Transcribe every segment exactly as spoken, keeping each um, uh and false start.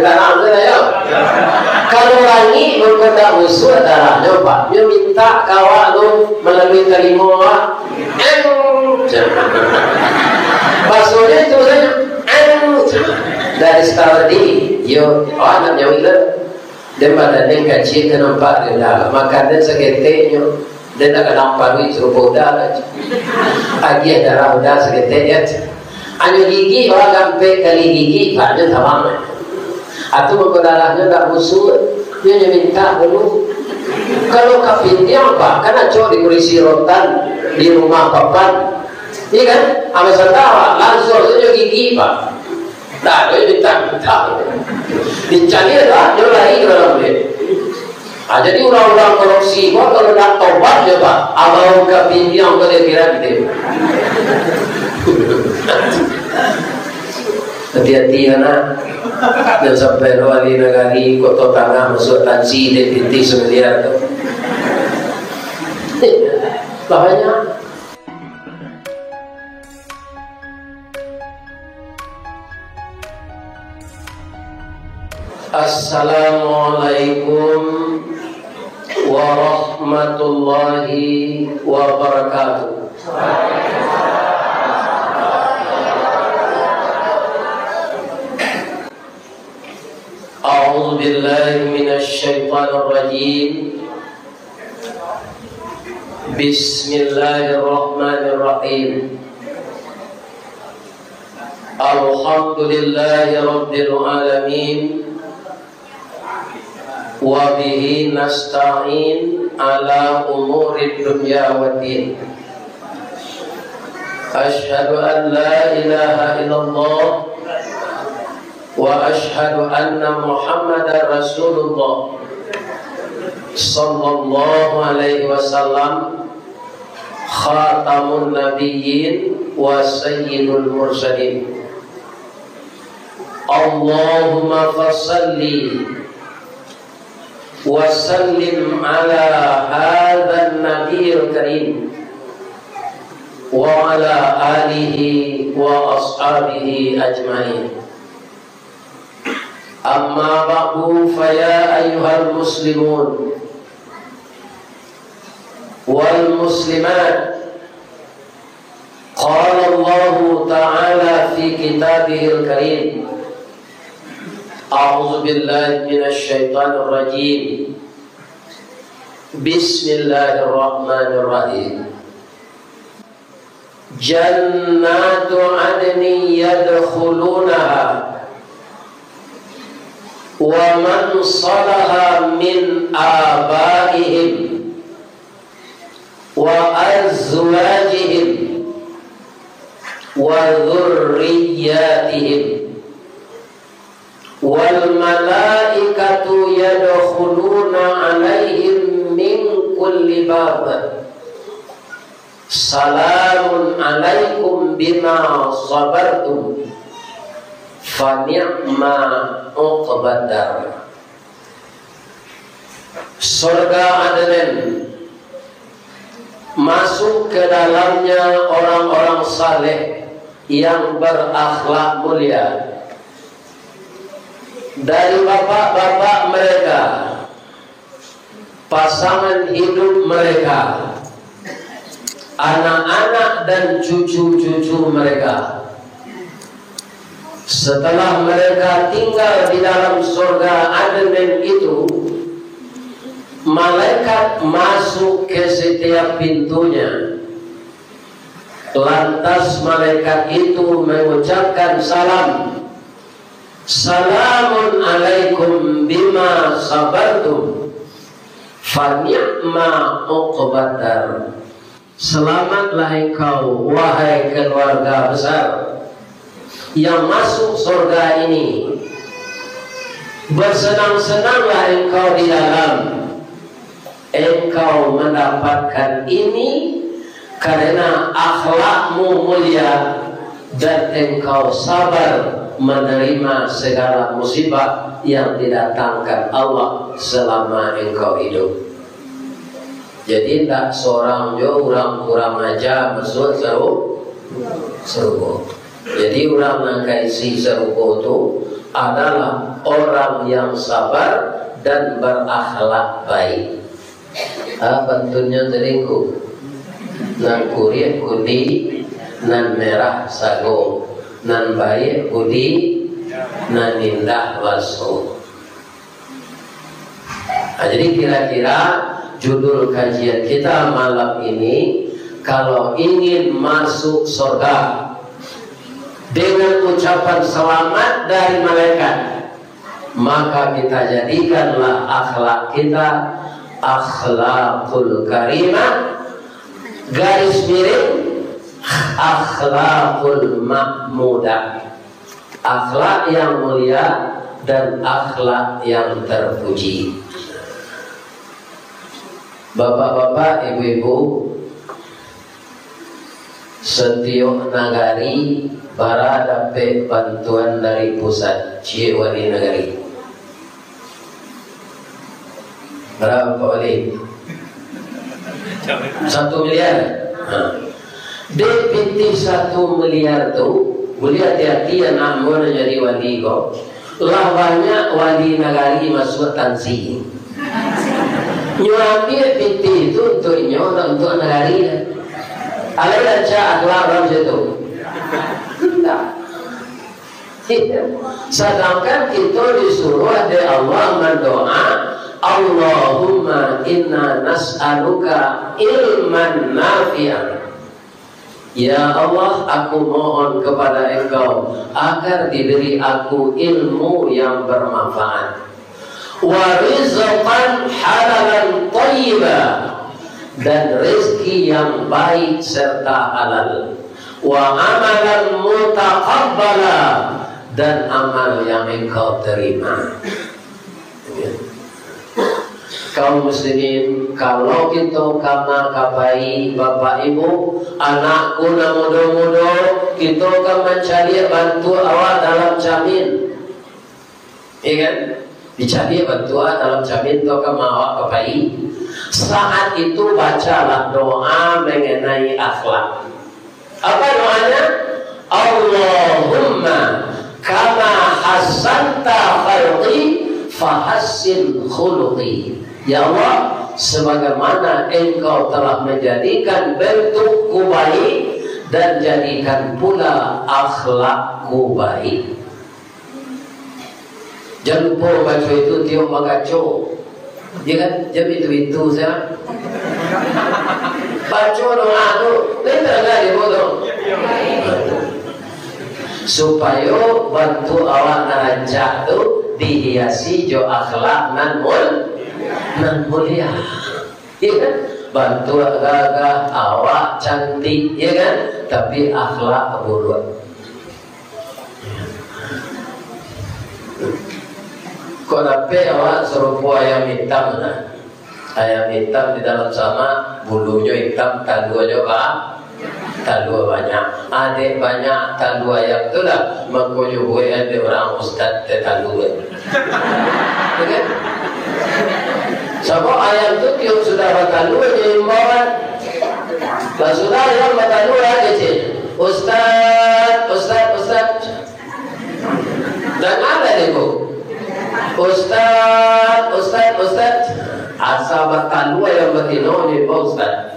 Darah tu lah, yo. Kalau langik mangko ndak busuak darahnyo, Pak. Nyo mintak ka awak tu malalui talimo awak. Eng. Basonyo itu sajo. Eng. Dari sekali, yo, awak nak nyawik lah. Den badan den kacik, ka nampak rendah. Makan den saketek nyo. Den dak ka nampak duit sarupo uda lah. Agiah darah uda saketek, yo. Anyo gigi, wah, gampek kali gigi, banyak tabang. Atu mangko darahnyo ndak busuak, nyo, nyo mintak dulu. Kalau kapindiang, Pak, kan acok di kurisi rotan, di rumah papan. Iya kan? Amai santa, Pak, langsung sajo gigi, Pak. Dah, nyo mintak, mintak. Dicari dah, nyo lari ka dalam bilik. Ah, jadi urang-urang korupsi ko kalau ndak tobat, yo, Pak, abau kapindiang ko dia kira gitu. Hati-hati, anak. Jan sampai lo ahli nagari, Koto Tangah masuak tansi, identiti samiliar tu. Bahaya. Assalamualaikum warahmatullahi wabarakatuh. A'udzu billahi minasy syaithanir rajim. Bismillahirrahmanirrahim. Alhamdulillahi rabbil alamin. Wa bihi nasta'in ala umurid dunya waddin. Asyhadu an la ilaha illallah wa asyhadu anna Muhammadar Rasulullah sallallahu alaihi wasallam, khatamun nabiyyin wa sayyidul mursalin. Allahumma fasalli wa sallim ala hadzan nabiyil karim wa ala alihi wa ashabihi ajmain. Amma ba'du, fa ya ayyuhal muslimun wal muslimat, qala Allahu ta'ala fi kitabihil karim, a'udzu billahi minasy syaithanir rajim. Bismillahirrahmanirrahim. Jannatu adnin yadkhulunaha wa man salaha min abaihim wa azwajihim wa dzurriyyatihim. Wal malaikatu yadkhuluna alaihim min kulli bab. Salamun alaikum bima sabartum. Fa ni'ma uqbad dar. Surga Aden masuk ke dalamnya orang-orang saleh yang berakhlak mulia. Dari bapak-bapak mereka, pasangan hidup mereka, anak-anak dan cucu-cucu mereka. Setelah mereka tinggal di dalam surga Aden itu, malaikat masuk ke setiap pintunya. Lantas malaikat itu mengucapkan salam, "Salamun alaikum bima sabartum, fa ni'ma uqbad dar." Selamatlah engkau, wahai keluarga besar yang masuk surga ini. Bersenang-senanglah engkau di dalam. Engkau mendapatkan ini karena akhlakmu mulia dan engkau sabar menerima segala musibah yang didatangkan Allah selama engkau hidup. Jadi, ndak sorang jo urang kurang aja masuak saru-, sarugo. Jadi, urang nan ka isi sarugo tu, adalah orang yang sabar dan berakhlak baik. Ah, pantunnyo tadi ko, nan kurik budi, nan merah sago, nan baik budi, nan indah baso. Ah, jadi kira-kira judul kajian kita malam ini, kalau ingin masuk surga, dengan ucapan selamat dari malaikat, maka kita jadikanlah akhlak kita akhlakul karimah, garis miring, akhlakul mahmudah, akhlak yang mulia dan akhlak yang terpuji. Bapak-bapak, ibu-ibu, satiok nagari bara dapek bantuan dari pusat, ciek wali nagari. Bara, Pak Wali? Satu miliar. Ha. Dek pitih satu miliar tu, buliah hati-hati anak ambo nan jadi wali ko. Lah banyak wali nagari masuak tansi. Nyo ambiak pitih tu untuak inyo, ndak untuak nagari. Alai rancak akhlak urang situ. Ndak. Sadangkan kito disuruah dek Allah mandoa, "Allahumma inna nas'aluka ilman nafi'an." Ya Allah, aku mohon kepada Engkau agar diberi aku ilmu yang bermanfaat. Wa rizqan halalan thayyiba, dan rezeki yang baik serta halal. Wa amalan mutaqabbala, dan amal yang Engkau terima. Kaum muslimin, kalau kito kama ka pai, bapak ibu, anakku nan mudo-mudo, kito ka mancaliak bantuak awak dalam camin. Iya kan? Dicaliak bantuak dalam camin tu kama awak ka pai. Saat itu bacalah doa mengenai akhlak. Apa doanya? "Allahumma kama hassanta khalqi fahassin khuluqi." Ya Allah, sebagaimana Engkau telah menjadikan bentukku baik, dan jadikan pula akhlakku baik. Jan lupo baco itu tiok bakaco. Ya kan? Jan itu-itu saja. Baco doa tu, lain tak ada di bodoh. Supayo bantuak awak nan rancak tu dihiasi jo akhlak nan mul-, nan mulia. Iya kan? Bantuak gagah, awak cantik, iya kan? Tapi akhlak buruak. Kok dapek awak sarupo ayam itam nah? Ayam itam di dalam samak, bulunyo itam, taluanyo ba-, talua banyak. Adek banyak talua ayam tu lah, makonyo buek dek urang ustaz teh talua. Ya kan? Sabab ayam tu tiok sudah batalua, nyo imbauan. Lah sudah ayam batalua, kecek, "Ustaz, ustaz, ustaz." Danga tadi ko, "Ustaz, ustaz, ustaz." Asa batalua ayam batino, nyo imbau ustaz.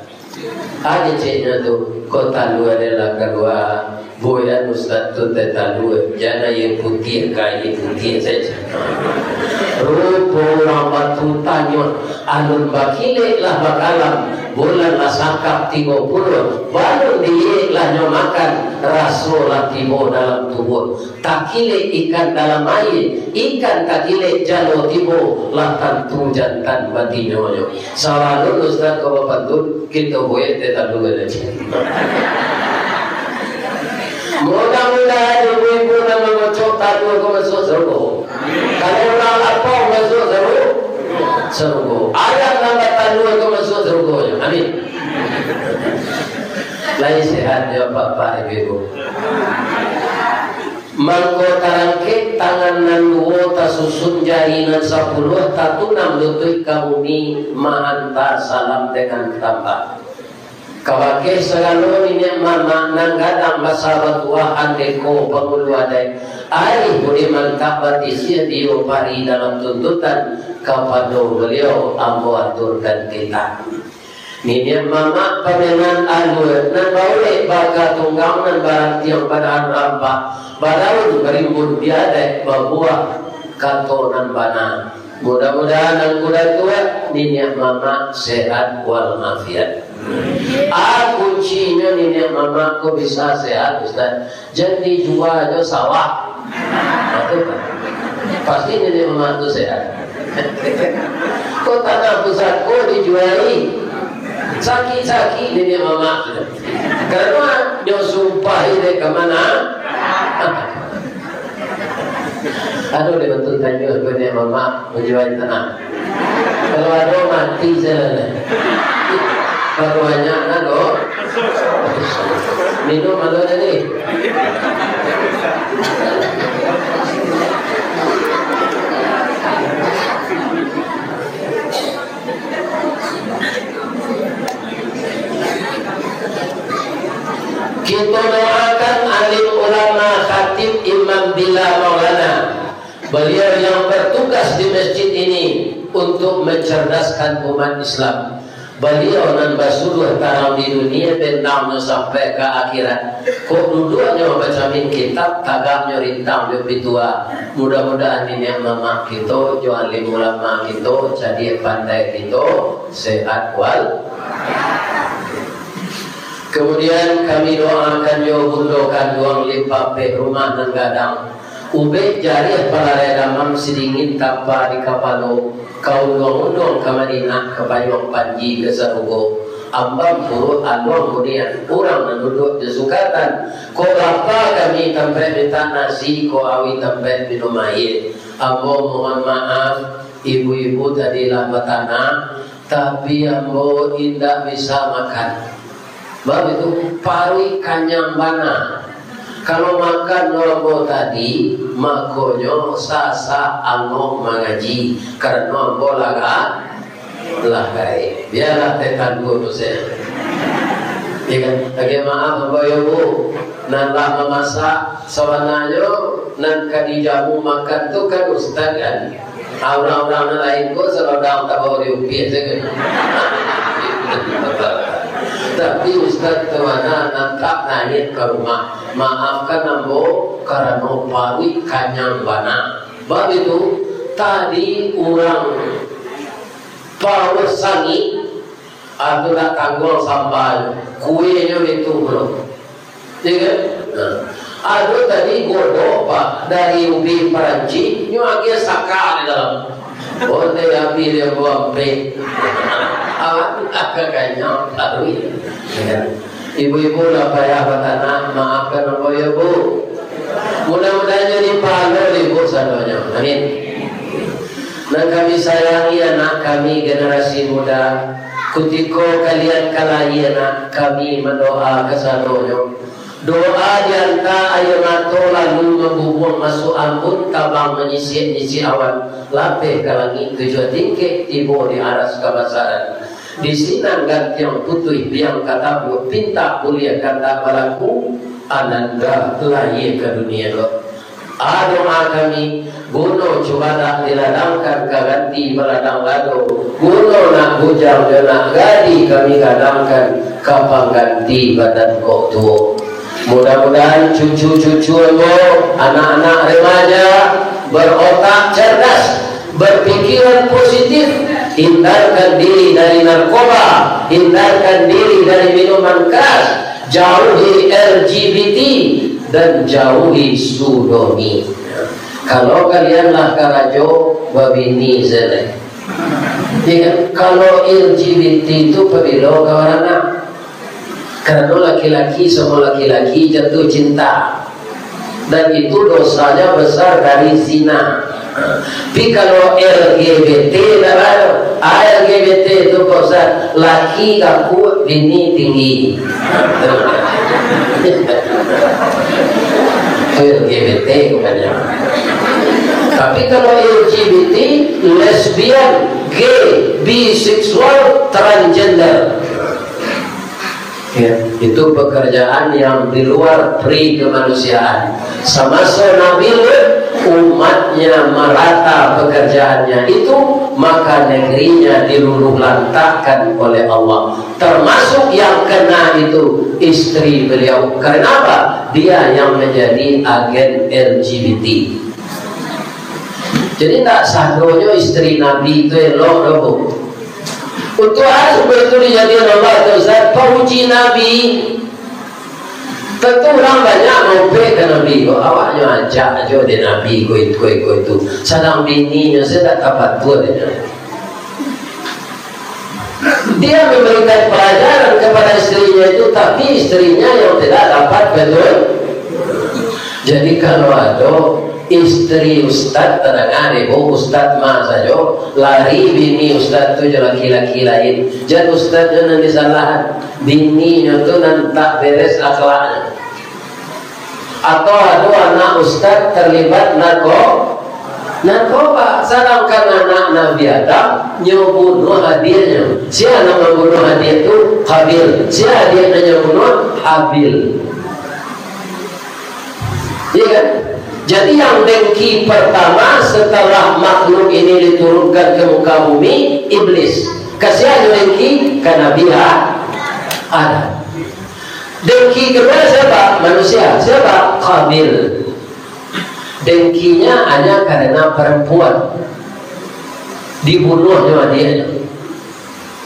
Ah, keceknyo tu, "Kok talua den lah kalua, buekan ustaz tu teh talua, jan aia putiah ka aia putiah sajo." Rupo urang batu tanyo, alun bakilek lah bakalam, bulan lah sangkap tigo puluah, balun diiek lah nyo makan, raso lah tibo dalam tubuah. Takilek ikan dalam aia, ikan takilek jalo tibo, lah tantu jantan batinonyo. Sabalun ustaz ko bapantun, kito buek teh talua lai. Mudah-mudahan ibu-ibu nan mangocok talua ko masuak sarugo. Kalau urang lapau masuak saru-, sarugo. Ayam nan batalua ko masuak sarugo. Amin. Lai sehat jo bapak ibu. Mangko tarangkek tangan nan duo, tasusun jari nan sapuluah, tatunam lutuik ka bumi, maanta salam dengan tambah. Kabakeh sagalo niniak mamak nan gadang basa batuah andeko pangulu adaik, arih budi mantap batisiah dio pari dalam tuntutan, kapado baliau ambo aturkan titah. Niniak mamak pamenan alua nan baulek baka tunggang nan barantiang badahan rampak, badaun barimbun di adaik babuah kato nan bana. Mudah-mudahan Angku Datuak, niniak mamak sehat walafiat. A kuncinyo niniak mamak ko bisa sehat, Ustaz. Jan dijua jo sawah. Nah, tu kan. Pasti niniak mamak tu sehat. Ko tanah pusako dijuai. Sakik-sakik niniak mamak tu. Karano nyo sumpahi dek ka mana? Ado dek bantuak tanyo, niniak mamak manjual tanah. Kalau ado, mati sajo lah. Babanyak lah, doh. Minum ado jadi. Kito doakan alim ulama, khatib, imam, bila, maulana. Baliau yang bertugas di masjid ini untuk mencerdaskan umat Islam. Baliau nan basuluah tarang di dunia, bendangnyo sampai ka akhirat. Kok duduaknyo bacamin kitab, tagaknyo rintang jo pitua. Mudah-mudahan niniak mamak kito jo alim ulama kito, cadiak pandai kito, sehat wal. Kemudian kami doakan jo bundo kanduang limpapeh rumah nan gadang. Ubek jariah palarai damam, sidingin tapa di kapalo, ka unduang-unduang ka Madinah, ka payuang panji ka sarugo, ambam puruik aluang bunian, urang nan duduak jo sukatan. Kok lapa kami tampek mintak nasi, kok awi tampek minum aia. Ambo mohon maaf, ibu-ibu tadi lah batanak, tapi ambo indak bisa makan. Baitu, paruik kanyang bana. Kalau makan lo ambo tadi, makonyo sasak angok mangaji, karano ambo lah ga-, lah gaek. Bialah tetanggo tu sajo. Ya kan? Agak maaf, Bapak Ibu, nan lah mamasak, sabananyo nan ka dijamu makan tu kan ustaz kan? Ah, urang-urang nan lain ko salodang tabao di upih sajo. Tapi ustaz tu mah nan tak naik ka rumah. Maafkan ambo karano paruik kanyang bana. Baitu, tadi urang paruik sangik, ah, tu nak tangguang samba, kuenyo itu pulo. Ya kan? Nah. Ado tadi godok, Pak, dari ubi Paranci, nyo agiah saka di dalam. Onde api dia buang pe. Awak tu tak kaganyang, tak duit. Ya kan? Ibu-ibu lah payah batanak, maafkan ambo ya, Bu. Mudah-mudahan jadi pahala ibu sadonyo. Amin. Nan kami sayangi anak kami generasi muda, kutiko kalian ka lahia nak, kami mandoa kasadonyo. Doa dianta aia mato lalu mambubuang masuak ambun, tabang manyisiak-nyisiak awan, lapeh ka langik tujuah tingkek, tibo di aras kabasaran. Di sinan gantiang putuih biang katabuak, pintak buliah kandak balaku, ananda lahia ka dunia ko. A doa kami, guno cubadak diladangkan ka ganti baladang lado, guno nak bujang jo nak gadih kami gadangkan ka pangganti badan kok tuo. Mudah-mudahan cucu-cucu ambo, anak-anak remaja, berotak cerdas, berpikiran positif, hindarkan diri dari narkoba, hindarkan diri dari minuman keras, jauhi L G B T, dan jauhi sodomi. Kalau kalian lah karajo, babini sajo. Ya kan? Kalau L G B T tu pabilo ka baranak? Karano laki-laki samo laki-laki jatuh cinta. Dan itu dosanya besar dari zina. Tapi kalau L G B T dah lah. Ah, L G B T itu, Pak Ustaz, laki kaku, bini tinggi. L G B T bukannya. Tapi kalau L G B T, lesbian, gay, biseksual, transgender. Ya, itu pekerjaan yang di luar pri kemanusiaan. Samaso Nabi Lut, umatnya merata pekerjaannya itu, maka negerinya diluluhlantakkan oleh Allah. Termasuk yang kena itu istri beliau. Karena apa? Dia yang menjadi agen L G B T. Jadi, tak sadonyo istri Nabi itu elok doh, Bu. Untuak apa itu dijadikan Allah tu, Ustaz? Pauji Nabi. Tentu urang banyak maupek ka Nabi ko. Awaknyo ajak ajo dek Nabi ko itu, ko itu. Sadang bininyo sajo tak tapatuah dek Nabi. Dia memberikan pelajaran kepada istrinya itu, tapi istrinya yang tidak dapat betul. Jadi, kalau ado istri ustaz, tadanga dek, oh, ustaz mah sajo, lari bini ustaz tu jo laki-laki lain. Jan ustaz jo nan disalahan, bininyo tu nan tak beres akhlaknyo. Atau ado anak ustaz terlibat narko-, narkoba, sadangkan anak Nabi Adam nyo bunuah adiaknyo. Sia nan mambunuah adiak tu? Qabil. Sia adiak nan nyo bunuah? Habil. Iya kan? Jadi, yang dengki pertama setelah makhluk ini diturunkan ke muka bumi, iblis. Ka sia nyo dengki? Ka Nabi A-, Adam. Dengki kedua siapa? Manusia. Siapa? Qabil. Dengkinya hanya karena perempuan. Dibunuahnyo adiaknyo.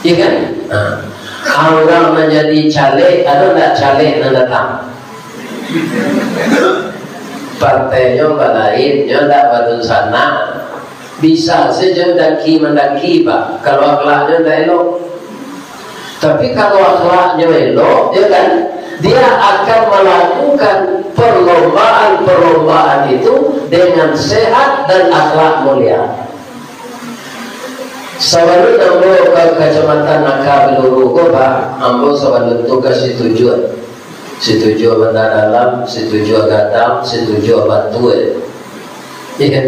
Iya kan? Nah, urang nan jadi caleg, ado ndak caleg nan datang? Partainyo balain, nyo ndak badunsanak. Bisa sajo daki mandaki, Pak, kalau akhlaknyo ndak elok. Tapi kalau akhlaknyo elok, ya kan, dia akan melakukan perlombaan-perlombaan itu dengan sehat dan akhlak mulia. Sabalun ambo ka Kacamatan Naka Biluru ko, Pak, ambo sabalun tu ka Situjuah. Situjuah Banda Dalam, Situjuah Gadang, Situjuah Batua. Iya kan?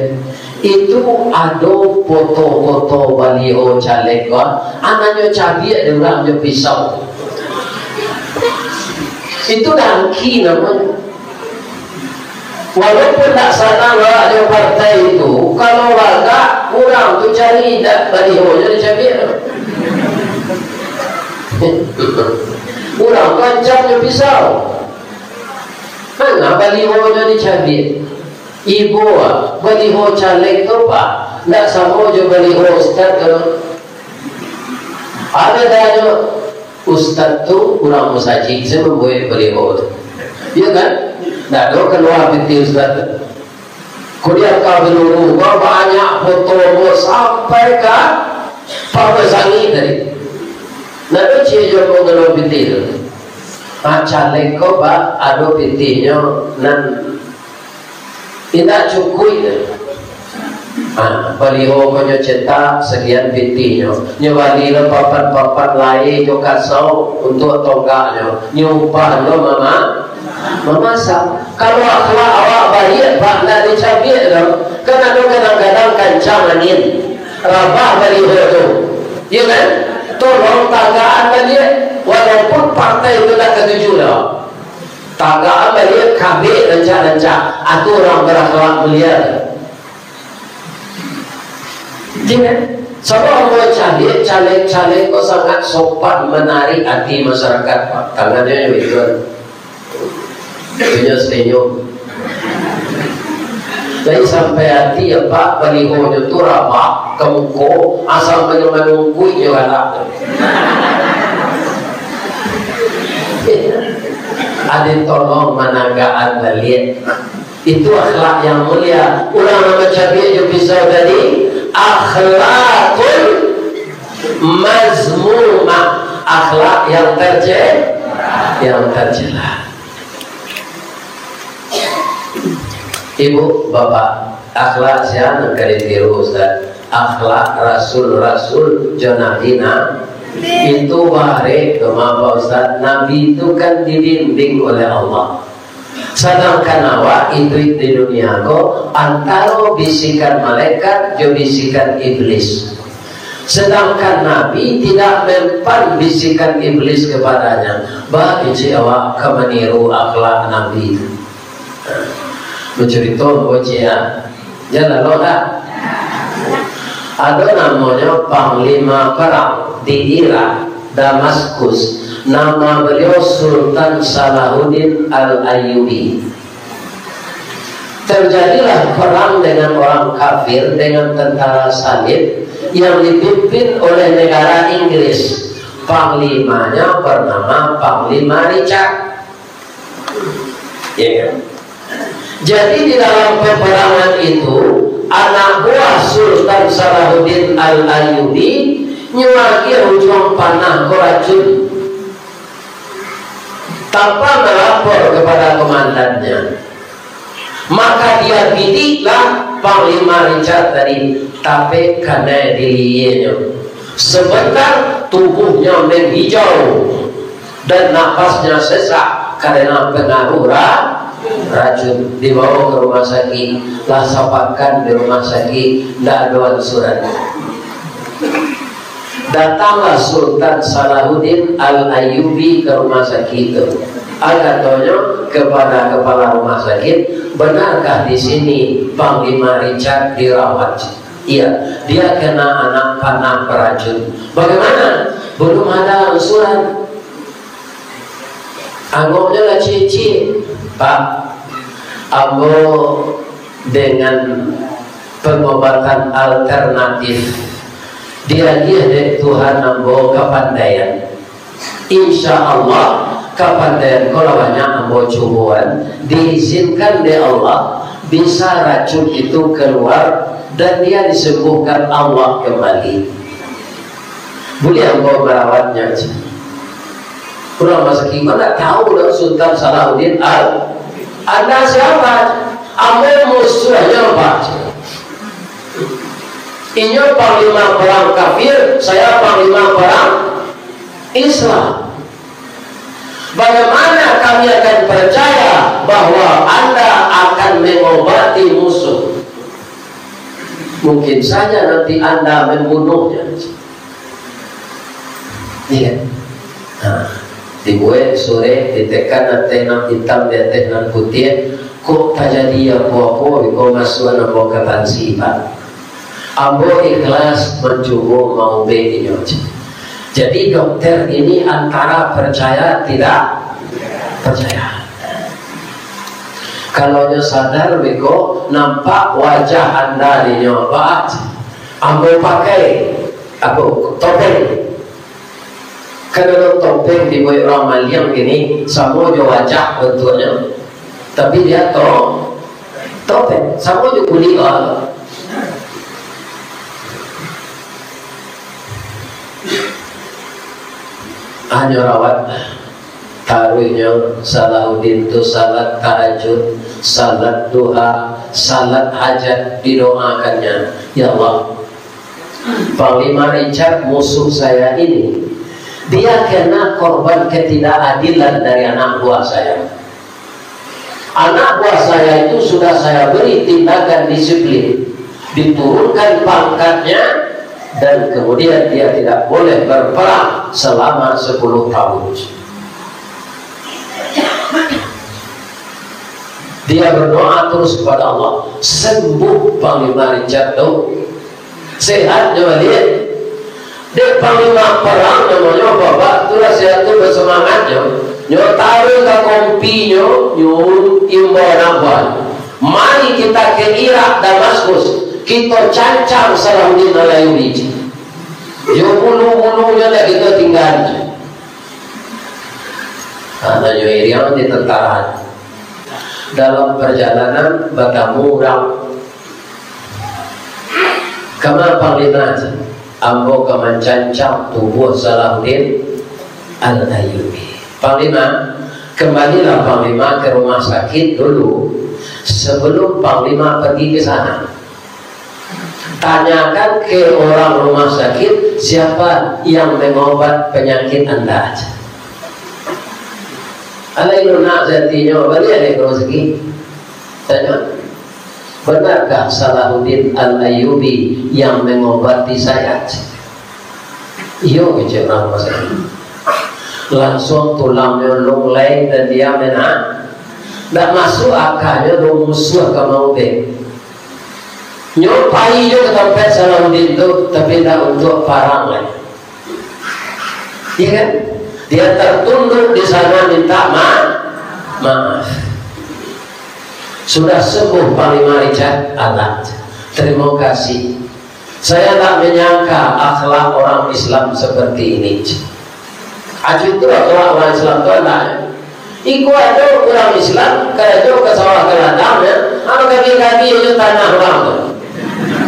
Itu ado foto-foto baliho caleg ko, anaknyo cabiak dek urang jo pisau. Itu dangki namonyo. Walaupun ndak sanang awak jo partai itu, kalau lagak, urang tu cari indak balihonyo dicabiak. Urang tu ancam jo pisau. Manga balihonyo dicabiak? Ibo, ah, baliho caleg tu, Pak, ndak samo jo baliho ustaz tu. Ado danyo, ustaz tu urang musajik, sia mambuek baliho tu? Iyo kan? Ndak ado kalua pitih ustaz tu. Kudian ka Biluru, banyak foto ambo sampai ka Pamasangi tadi. Ndak ado ciek jo ambo kalua pitih tu. Ah, caleg ko, Pak, ado pitihnyo nan indak cukuik. Ha, baliho ko nyo cetak sakian pitihnyo. Nyo bali lo papan-papan lai jo kasau untuak tonggaknyo. Nyo upah lo mama-, mamasak. Kalau akhlak awak baiak, Pak, ndak dicabiak lo. Kan ado kadang-kadang kancang angin, rabah baliho tu. Iyo kan? Tolong tagakan baliak, walaupun partai tu ndak katuju lo. Tagakan baliak, kabek rancak-rancak. Atu urang barakhlak mulia tu. Iyo kan? Sabab ambo caliak, caleg-caleg ko sangat sopan, manarik ati masyarakat, Pak. Tangannyo jo itu. Inyo senyum. Jadi sampai ati, ya, Pak, balihonyo tu rabah ka muko, asa manu-, manungkuik jo galak. Ado tolong managakan baliak. Itu akhlak yang mulia. Urang nan macabiak jo pisau tadi, akhlakun mazmumah, akhlak yang terce-, yang tercela. Ibu, Bapak, akhlak sia nan ka ditiru, Ustaz? Akhlak rasul-rasul jo nabi, nah, itu barek tu mah, Pak Ustaz. Nabi itu kan dibimbing oleh Allah. Sadangkan awak iduik di dunia ko antaro bisikan malaikat jo bisikan iblis. Sedangkan Nabi tidak mempan bisikan iblis kepadanya. Baa kecek awak ka maniru akhlak Nabi tu. Bancurito ko ciek, ah. Jan lalok dah. Ado namonyo panglima perang di Irak, Damaskus. Nama beliau Sultan Salahuddin Al-Ayyubi. Terjadilah perang dengan orang kafir, dengan tentara salib yang dipimpin oleh negara Inggris. Panglimanya bernama Panglima Richard. Ya kan? Jadi, di dalam peperangan itu, anak buah Sultan Salahuddin Al-Ayyubi nyo agiah ujuang panah ko racun, tanpa melapor kepada komandannya. Maka dia bidiklah Panglima Richard tadi, tapek kanai dilienyo. Sebentar tubuhnya menghijau dan napasnya sesak karena pengaruh ra-, racun. Dibawa ke rumah sakit, lah sapakan di rumah sakit, ndak ado ansuran. Datanglah Sultan Salahuddin Al-Ayyubi ke rumah sakit itu. Katonyo kepada kepala rumah sakit, "Benarkah di sini Panglima Richard dirawat?" "Iya, dia kena anak panah beracun." "Bagaimana?" "Belum ada ansuran." Anggoknyo lah ciek-ciek. "Pak, ambo dengan pengobatan alternatif diagiah dek Tuhan ambo kapandaian. Insya Allah, kapandaian ko lah banyak ambo cuboan, diizinkan dek Allah, bisa racun itu keluar dan dia disembuhkan Allah kembali." "Buliah ambo marawatnyo?" Urang rumah sakik ko ndak tahu doh Sultan Salahuddin Al-, "Anda siapa?" "Ambo musuahnyo, Pak. Inyo panglima perang kafir, saya panglima perang Islam. Bagaimana kami akan percaya bahwa Anda akan mengobati musuh? Mungkin saja nanti Anda membunuhnya." Iya. Nah, dibuek surek, ditekan ateh nan itam di ateh nan putiah. Kok tajadi apo-apo, biko masuak ambo ka tansi, Pak. Ambo ikhlas mancubo maubek inyo. Jadi, dokter ini antara percaya tidak percaya. Kalau nyo sadar, biko nampak wajah anda di nyo, Pak. Ambo pakai, apo, topeng. Kan ado topeng dibuek urang maliang kini, samo jo wajah bentuknyo. Tapi dia to-, topeng, samo jo kulik urang. Hanyo rawat. Taruihnyo Salahuddin tu salat tahajud, salat duha, salat hajat, didoakannyo, "Ya Allah, Panglima Richard, musuh saya ini, dia kena korban ketidakadilan dari anak buah saya. Anak buah saya itu sudah saya beri tindakan disiplin, diturunkan pangkatnya, dan kemudian dia tidak boleh berperang selama sepuluh tahun." Dia berdoa terus kepada Allah, sembuh Panglima Richard tu. Sehat nyo baliak. Dek panglima perang namonyo, bapak tu lah sehat tu, bersemangat nyo. Nyo taruih ka kompinyo, nyo imbau anak buah. "Mari kita ke Irak, Damaskus. Kito cancang Salahuddin Al-Ayyubi. Yo bulu-bulunyo lah kito tinggaan." Tananyo iriang di tentara. Dalam perjalanan batamu urang. "Kama Panglima?" "Ambo ka mancancang tubuah Salahuddin Al-Ayyubi." "Panglima, kembalilah Panglima ke rumah sakit dulu sebelum Panglima pergi ke sana. Tanyakan ke orang rumah sakit siapa yang mengobat penyakit anda." Alai lunak satinyo, baliak dek rumah sakit. Tanya, "Benarkah Salahuddin Al-Ayyubi yang mengobati saya?" Iyo, kecek urang masa. Langsuang tulangnyo lunglai dan dia mena-, ndak masuak akanyo do musuah ka maubek. Nyo pai jo ka tampek Salahuddin tu, tapi ndak untuak parang lai. Iya kan? Dia tertunduk di sana minta ma-, maaf. Sudah sembuh Panglima Richard, alah. Terima kasih. Saya tak menyangka akhlak orang Islam seperti ini. Acu itu akhlak orang Islam tu anak. Iko ado urang Islam, karajo ka sawah ka ladang, ya. Anu kaki-kaki aja tanah urang tu.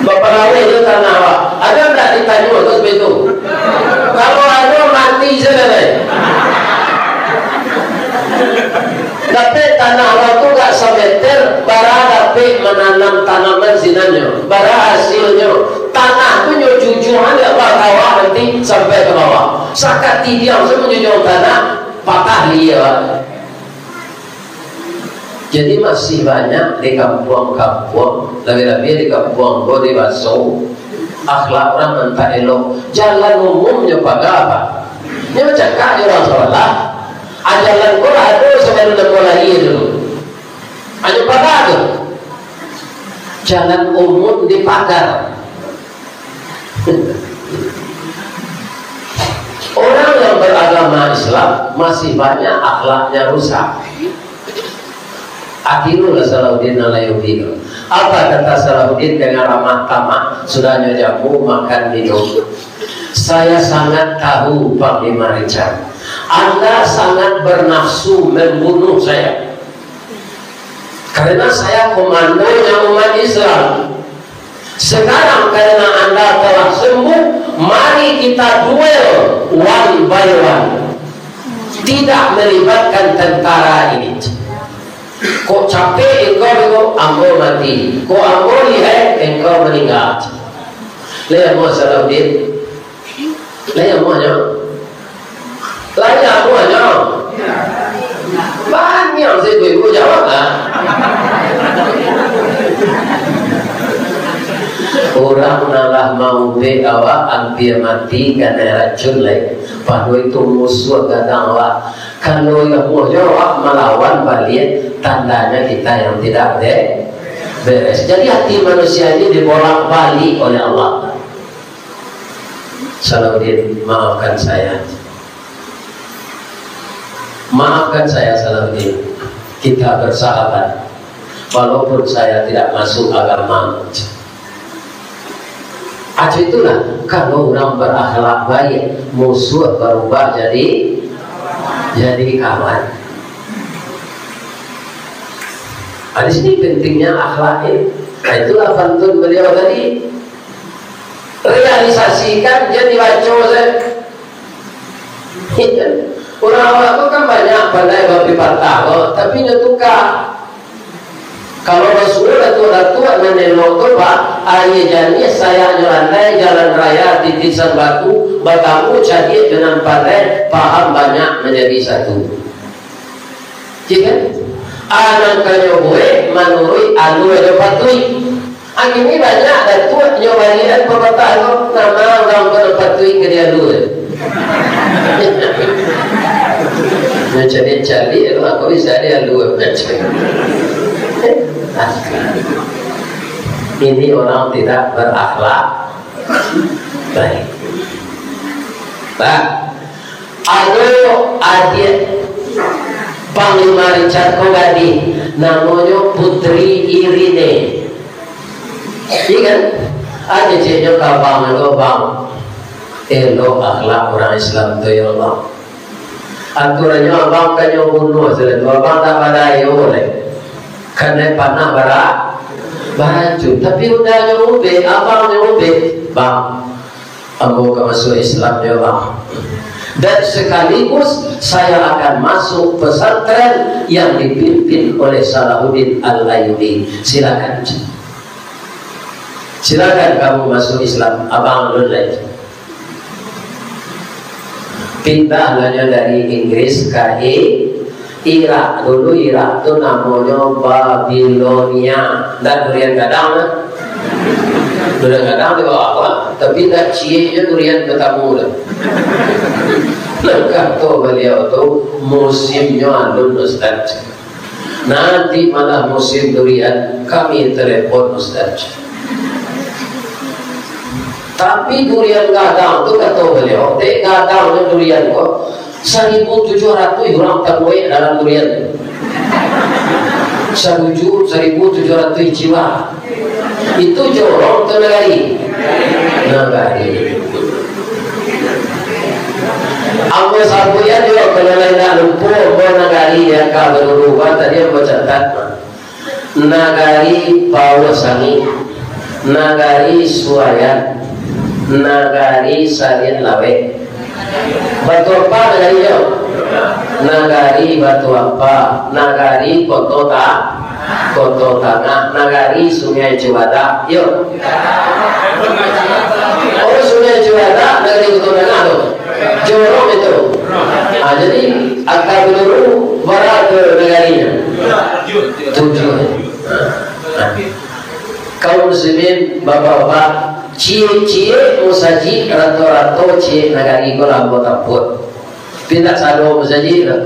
Bapagawai aja tanah urang. Ado ndak ditanyo tu seperti tu? Kalau ado, mati sajo deh. Dapek tanah urang tu gak sameter, bara dapek mananam tanaman sinannyo, bara hasilnyo. Tanah tu nyo jujuhan gak bakawah nanti sampai ka bawah. Sakatidiang sajo manjujuang tanah, patah liak. Jadi, masih banyak di kampuang-kampuang, labiah-labiah di kampuang ko di Baso, akhlak urang mantap elok. Jalan umum nyo paga, Pak. Nyo cakak jo urang sabalah. Ah, jalan ko lah ado sabalun ambo lahia dulu. Hanyo paga tu. Jalan umum dipagar. Orang yang beragama Islam masih banyak akhlaknya rusak. Akhirnya Salahuddin Al-Ayyubi tu. Apa kata Salahuddin dengan ramah tamah, sudahnya jamu, makan, minum? "Saya sangat tahu, Panglima Richard. Anda sangat bernafsu membunuh saya. Karena saya komandonya umat Islam. Sekarang karena Anda telah sembuh, mari kita duel one by one. Tidak melibatkan tentara ini. Kok capek engkau, ambo mati. Kok ambo lihai, engkau meninggal." Lai amuah Salahuddin? Lai amuahnyo? Lai amuahnyo? Banyak se ibu-ibu jawab lah. Urang nan lah maubek awak ampia mati kanai racun lai. Pado itu musuah gadang awak. Kalau amuahnyo awak malawan baliak, tandanya kita yang tidak be-, beres. Jadi hati manusia ini dibolak-balik oleh Allah. Salahuddin, maafkan saya. Maafkan saya, Salahuddin. Kita bersahabat. Walaupun saya tidak masuk agama. Acu itulah, kalau urang berakhlak baik, musuah barubah jadi, jadi kawan. Nah, di sini pentingnya akhlak ini. Nah, itulah pantun beliau tadi. Realisasikan, jan dibaco sajo. Urang awak tu kan banyak pandai bapipatah ko, tapi nyo tuka. Kalau basuo datuak-datuak nan elok tu, Pak, aia janiah, sayaknyo landai, jalan raya titisan batu, batamu cadiak jo nan pandai, paham banyak manjadi satu. Iya kan? A nan kanyo buek manuruik alua jo patuik. A kini banyak datuak nyo baliakan papatah tu, nama urang ko nan patuik ka dialua. Nyo caliak-caliak tu, a ko bisa dialua. Ini orang tidak berakhlak baik. Pak, ado adiak Panglima Richard ko gadih, namonyo Putri Irine. Iya kan? Ado ceknyo ka abang ko, "Bang, elok akhlak urang Islam tu, ya Allah. Aturannyo abang kanyo bunuah sajo tu, abang tak badayo lai. Kanai panah bara-, baracun. Tapi udahnyo ubek, abangnyo ubek. Bang, ambo ka masuak Islam jo, Bang. Dan sekaligus saya akan masuk pesantren yang dipimpin oleh Salahuddin Al-Ayyubi. Silakan. Silakan kamu masuk Islam, abang alun lai." Pindah lah nyo dari Inggris ka I-, Irak. Dulu Irak tu namonyo Babilonia. Ndak durian gadang lah. Durian gadang di bawah apa? Tapi ndak ciek jo durian batamu tu. Nah, kato baliau tu, musimnyo alun, Ustaz. Nanti malah musim durian, kami telepon, Ustaz. Tapi durian gadang tu, kato baliau, dek gadangnyo durian ko, saribu tujuah ratuih urang tabuek dalam durian tu. Saruju saribu tujuah ratuih jiwa. Itu jorong atau nagari? Nagari. Ambo sabuik juo, kalau lain nak lupo, ambo nagari yang ka baluru, tadi ambo catat. Nagari Pauah Sangik, Nagari Suayan, Nagari Sarian Laweh. Batu Ampa nagarinyo. Nagari Batu Ampa, Nagari Koto Ta-, Koto Tangah, Nagari Sungai Cubadak. Yo. Oh, Sungai Cubadak, Nagari Koto Tangah tu. Jorong itu. Ah, jadi, angka baluru bara tu nagarinyo? Tujuah. Ah, ah. Kaum muslimin, bapak-bapak, ciek-ciek musajik, rato-rato ciek nagari ko lah ambo tampuah. Indak sado musajik tu.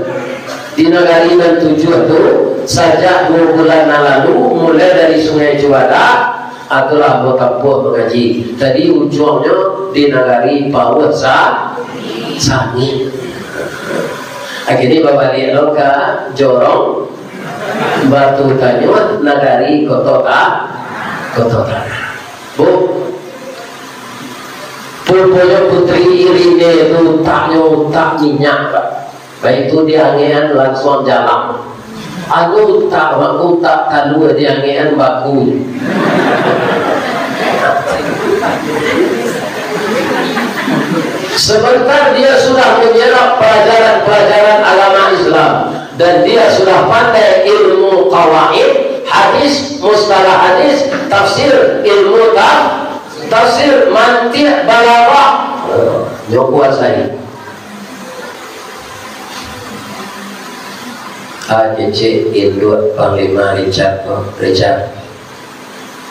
Di nagari nan tujuah tu, sajak duo bulan nan lalu, mulai dari Sungai Cubadak, itulah ambo tampuah mangaji. Tadi ujuangnyo di nagari Pauah Sa-, Sangik. Akhirnyo babaliak lo ka jorong Batu Tanyuah, nagari Koto Ta-, Koto Tangah. Bu, pokoknyo Putri Irine tu utaknyo utak minyak, Pak. Baitu diangekan langsuang jalang. Ado utak, mako utak talua diangekan baku. Sebentar dia sudah menyerap pelajaran-pelajaran agama Islam, dan dia sudah pandai ilmu qawaid, hadis, mustalah hadis, tafsir, ilmu ta-, tafsir, mantiq, balaghah. Nyo kuasai. Ah, kecek induak Panglima Richard tu, Richard.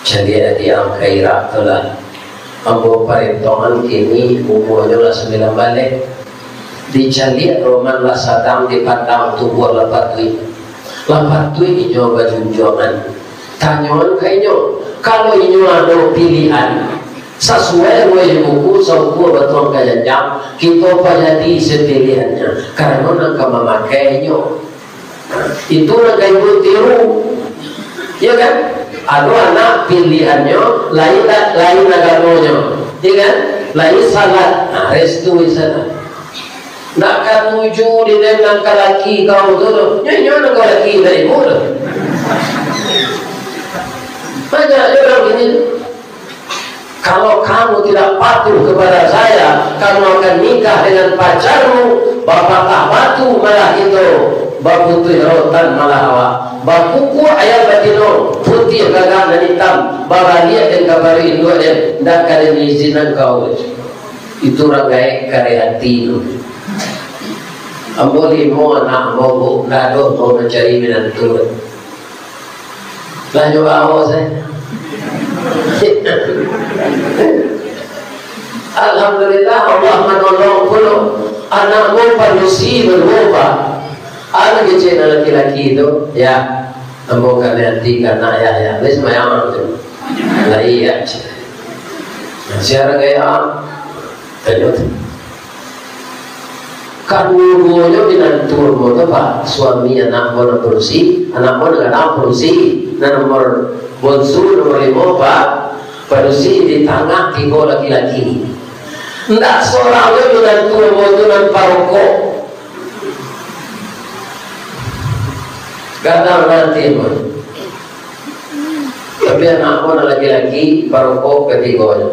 Caliak di angka irak tu lah. Ambo parentongan kini umuanyo lah sambilan baleh. Dicaliak roman lah sadang, dipandang tubuah lah patuik. Lah patuik inyo bajunjuangan. Tanyoan ka inyo, kalau inyo ado pilihan, sasuai ruweh buku, saukua batuang ka janjang, kito pajadi sapilihannya, karano nan ka mamakai inyo. Itu nan ka ibu tiru. Ya kan? Ado anak pilihannyo lain, lain agamonyo. Ya kan? Lain salat. Nah, restu di sana. Ndak katuju di den nan ka laki kau tu, tu. Nyo, nyo nan ka laki dari ibu tu. Banyak je urang gini. Kalau kamu tidak patuh kepada saya, kamu akan nikah dengan pacarmu, bapatah batu malah kito, baputuih rotan malah awak, bakukuak ayam batino, putiah gagak nan itam, babaliak den ka paruik induak den, ndak ka den izinan kau. Itu urang gaek kareh ati tu. Ambo limo anak ambo, Bu, ndak ado ambo mancari minantu. Lah nyo bawo se. Alhamdulillah, Allah manolong pulo. Anak ambo padusi baduo, Pak. Anak kecil nan laki-laki tu, ya. Ambo kanai ati ka anak, ya, ya. Lai sumbayang tu. Lai, ya. Siaran gaya. Tanyo tu. Kaduo-duonyo minantu ambo tu, Pak. Suami anak ambo nan padusi, anak ambo nan gadang padusi, nan nomor bonsu, nomor limo, Pak. Padusi di tangah tigo laki-laki. Ndak sorang doh minantu ambo tu nan parokok. Gadang ati ambo. Tapi anak ambo nan laki-laki, parokok katigonyo.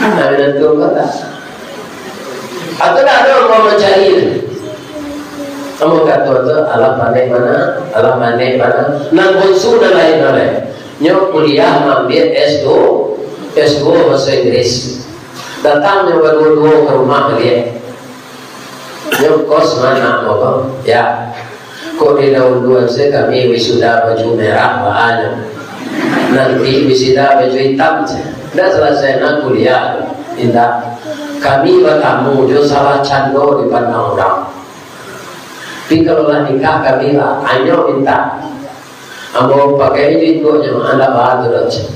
Nah, minantu ambo tak. Atau dah ado ambo mancari. Ambo kato tu, alah pandai bana, alah pandai bana. Nan bonsu nan lain, nan lain. Nyo kuliah maambiak S dua, S dua bahaso Inggris. Datang nyo baduo-duo ka rumah baliak. Nyo kos ma anak ambo ko? Ya. Kok di dauluan se kami wisuda baju merah, baa nyo. Nanti wisuda baju itam, ceh. Ndak salasai nan kuliah, indak. Kami batamu jo salah cando dipandang urang. Tapi kalau lah nikah kami lah, anyo mintak. Ambo pakai jo induaknyo, andak baa tu doh, ceh.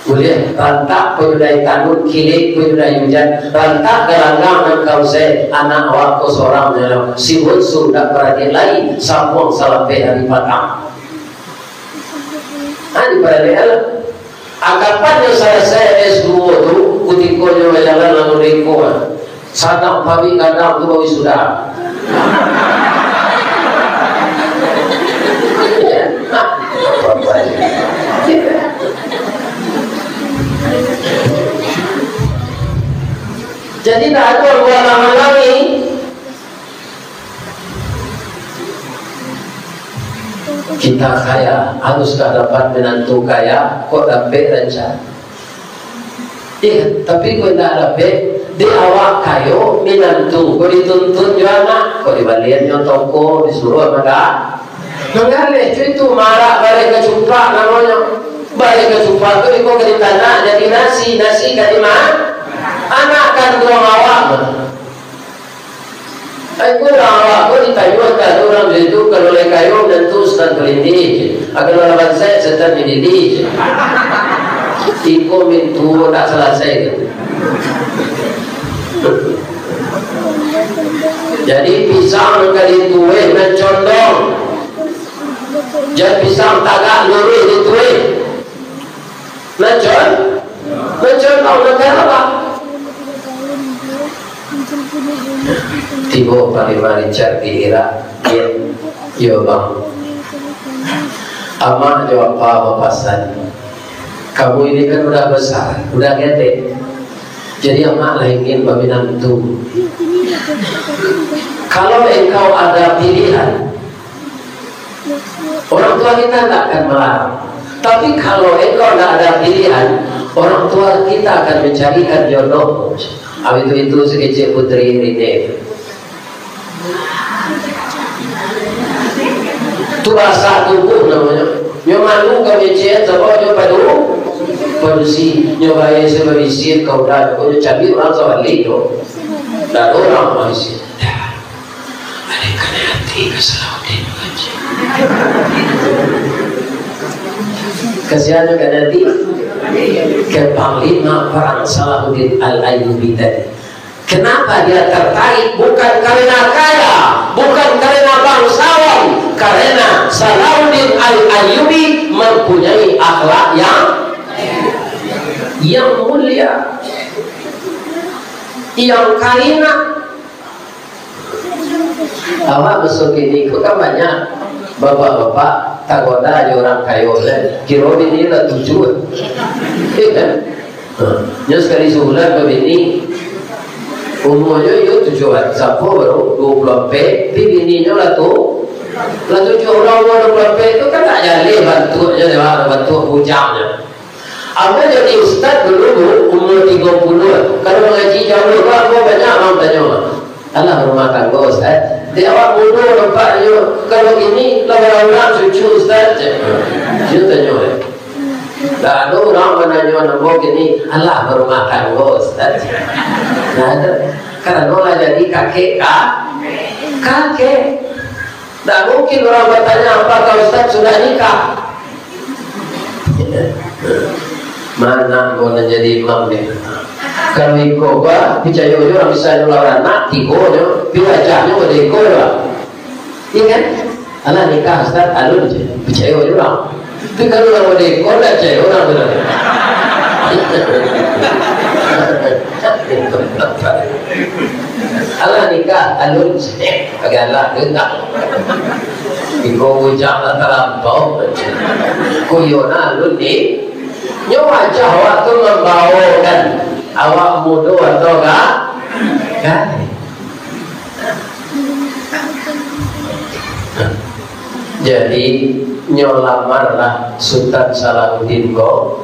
Buliah, rantak panyudai tanun, kilek panyudai ujan, rantak galanggang nan ka usai, anak awak ko sorang nyo, si bunsu ndak baradiak lai, sambuang salapeh ari patang. Ha, diparaliak lah. Anggapan nyo salasai S dua tu, kutiko nyo bajalan lalu riko, ah. Sadang pabik gadang tu baru sudah. Jadi, tak ada buah halangi. Kita kaya, haruskah dapat minantu kaya, kok dapek rancak? Eh, tapi kok indak dapek, dek awak kayo, minantu, kok dituntun jo anak, kok dibalian nyo toko, disuruah mangga-, manggaleh, cuy, tu marak bareh kacupak namonyo. Bareh kacupak tu iko ka ditanak jadi nasi, nasi ka dima-, anak kanduang awak. Ai, kurang awak ko ditanyo ka urang di situ, kalau lai kayo, minantu setan kalindi, kalau lah bansaik, setan dilili. Iko mintuo ndak salasai tu. Jadi, pisang nan ka ditueh nan condong, jan pisang tagak luruih ditueh. Nan con-, nan condong, nan ka apo? Tibo Panglima Richard di Irak, iyo, iyo, Bang. Amak jo apa bapasan, kamu ini kan udah besar, udah gede. Jadi amak lah ingin baminantu. Kalau engkau ada pilihan, orang tua kita tidak akan melarang. Tapi kalau engkau tidak ada pilihan, orang tua kita akan mencarikan jodoh. Abis itu, itu si kecil putri ini. Tu bahasa tubuh namanya. Nyo malu ka mecet, sabab nyo padu-, padusi. Nyo bayar sebabisin, kau dah, nyo cari orang sabalik tu. Dah ada orang padusi. Ado kanai ati ka Salahuddin Haji. Kasihan jo kanai ati ka Panglima Parang Salahuddin Al-Ayyubi tadi. Kenapa dia tertarik? Bukan karena kaya, bukan karena bangsawan, karena Salahuddin Al-Ayyubi mempunyai akhlak yang, yang mulia, yang karimah. Awak masa kini ko kan banyak bapak-bapak tagoda jo urang kayo, kan? Kiro bini lah tujuah. Iyo kan? Ha. Nyo sakali sabulan babini, umuanyo iyo tujuah, sampo baru duo puluah ampek, tapi bininyo lah tu, lah tujuah. Urang umua duo puluah ampek tu kan tak jaleh bantuaknyo, dek awak, bantuak bujangnyo. Ambo jadi ustaz dulu, Bu, umur tigo puluah. Kalau mangaji jauah tu, ambo banyak urang tanyo, "Alah barumah tanggo, Ustaz?" Dek awak mudo nampak nyo, kalau kini lah baraulang cucu, Ustaz, cek. Iyo tanyo, eh. Lah ado urang mananyo ambo kini, "Alah barumah tanggo, Ustaz?" Nah, ado. Karano lah jadi kakek ka-, kakek. Ndak mungkin urang batanyo, "Apakah Ustaz sudah nikah?" Mana ambo nan jadi imam ni? Kalau iko bah, picayo jo urang bisa nyo lah baranak, tigo nyo, pi wajahnyo model iko bah. Iyo kan? Alah nikah Ustaz, alun je. Picayo jo urang. Tapi kalau lah model iko, ndak picayo urang tu lah. Alah nikah, alun je. Galak tu tak. Iko bujang lah talampau. Kuyo nah alun ni. Nyo wajah awak tu mambaokan awak mudo atau ga-, gadih. Jadi, nyo lamarlah Sutan Salahuddin ko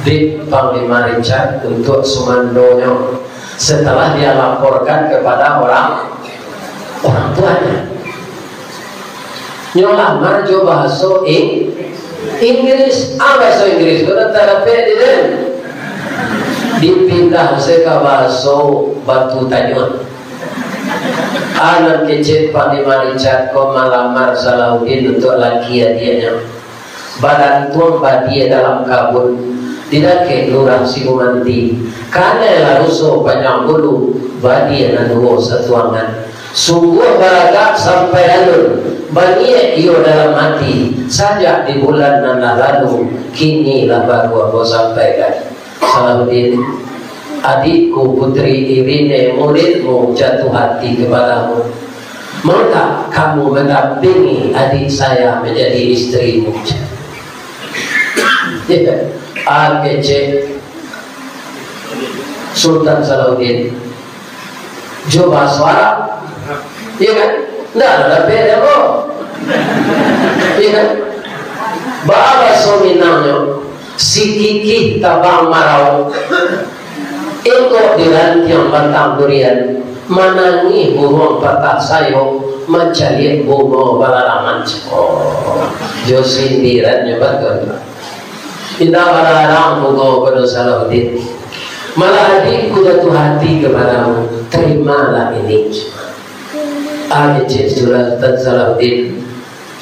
dek Panglima Richard untuak sumandonyo, setelah dia laporkan kepada orang, orang tuanya. Nyo lamar jo bahaso Ing-, Inggris, ah, bahaso Inggris ko nan tarapek di den. Dipindah se ka bahaso Batu Tanyuang. Anak kecil Panglima Richard ko malamar Salahuddin untuak laki adiaknyo. Balantuang badia dalam kabun, di dakek Lurah Sibumanti. Kanai lah ruso panjang bulu, badia nan duo satuangan. Sungguah baragak sampai alun, baniaik iyo dalam ati, sajak di bulan nan lah lalu, kini lah baru ambo sampaikan. Salahuddin, adikku Putri Irine, muridmu jatuh hati kepadamu. Maukah kamu mendampingi adik saya menjadi istrimu? Ah, kecek Sultan Salahuddin. Jo bahaso Arab. Iya kan? Ndak ada beda, bro. Iya kan? Bahaso Minangnyo, sikikih tabang marau, ingkok di rantiang batang durian, manangih buruang patah sayok, mancaliak bungo balarangan. Oh, jo sindirannyo batua. Indak balarang bungo pado Salahuddin. Malah adikku jatuh hati kepadamu, terimalah ini. Ah, kecek Sultan Salahuddin.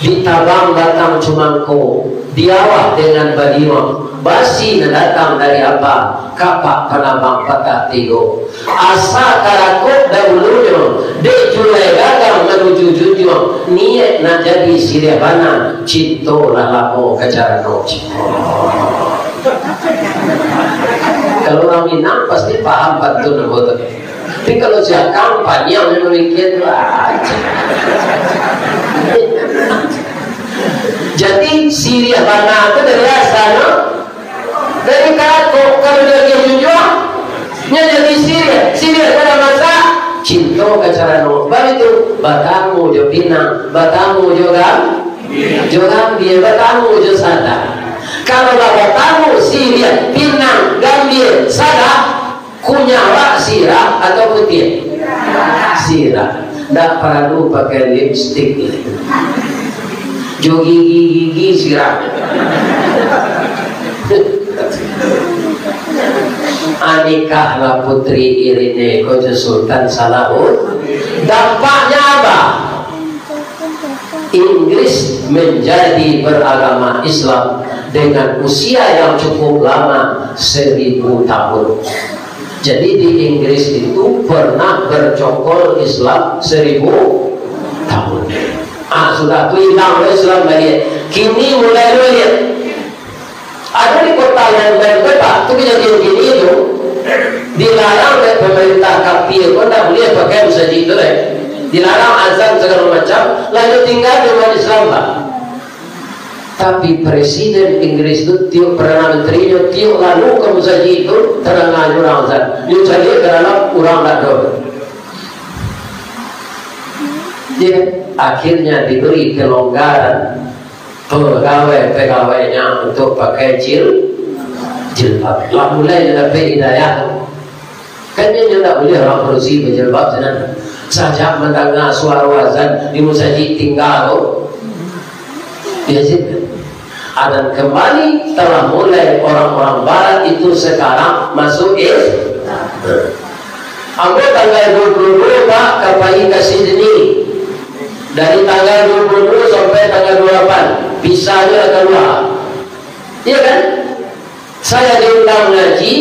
Ditabang batang cumangko, diawah dengan baliuang, basi nan datang dari apa, kapak panabang patah tigo. Asa karakok dahulunyo, dek julai gagang manuju junjuang, niaik nak jadi siriah bana, cinto lah lamo ka carano. Kalau urang Minang pasti paham pantun ambo tu. Tapi kalau si Akang paniang, dia mamikia tu, ah. Jadi, siriah bana tu dari asalnyo, dari karakok. Kalau dia, dia jujur, nyo jadi siriah. Siriah dalam masak, cinto ka carano. Baru tu, batamu jo pinang, batamu jo gam-, jo gambia, batamu jo sadah. Kalau lah batamu siriah, pinang, gambia, sadah, kunyah awak sirah atau putiah? Sirah. Ndak paralu pakai lipstik lai. Jo gigi-gigi sirah. Anikahlah Putri Irine ko jo Sultan Salahuddin. Dampaknya apa? Inggris menjadi beragama Islam dengan usia yang cukup lama, seribu tahun. Jadi, di Inggris itu pernah bercokol Islam seribu tahun. Ah, sudah tu hilang Islam baliak. Kini mulai baliak. Ado di kota yang lain, Pak, tu kejadian gini tu, dilarang dek pemerintah kafir pun tak boleh pakai masjid tu, eh. Dilarang azan segala macam, lalu tinggal di umat Islam, Pak. Tapi Presiden Inggris tu, tiok Perdana Menterinyo, tiok lalu ka masjid tu, tadanga urang azan. Nyo caliak ka dalam, urang dak ado. Ya, akhirnya diberi kelonggaran pegawai-pegawainya untuk pakai jil-, jilbab. Lah mulai nyo dapek hidayah tu. Kan nyo ndak buliah urang padusi bajilbab sinan. Sajak mandanga suaro azan di musajik tingga tu. Ya, sih. Ah, dan kembali telah mulai orang-orang barat itu sekarang masuk Islam. Ambo tanggal dua puluh dua, Pak, ka pai ka Sydney. Dari tanggal dua puluh dua sampai tanggal dua puluh lapan, visanya lah kalua. Iya kan? Saya diundang ngaji,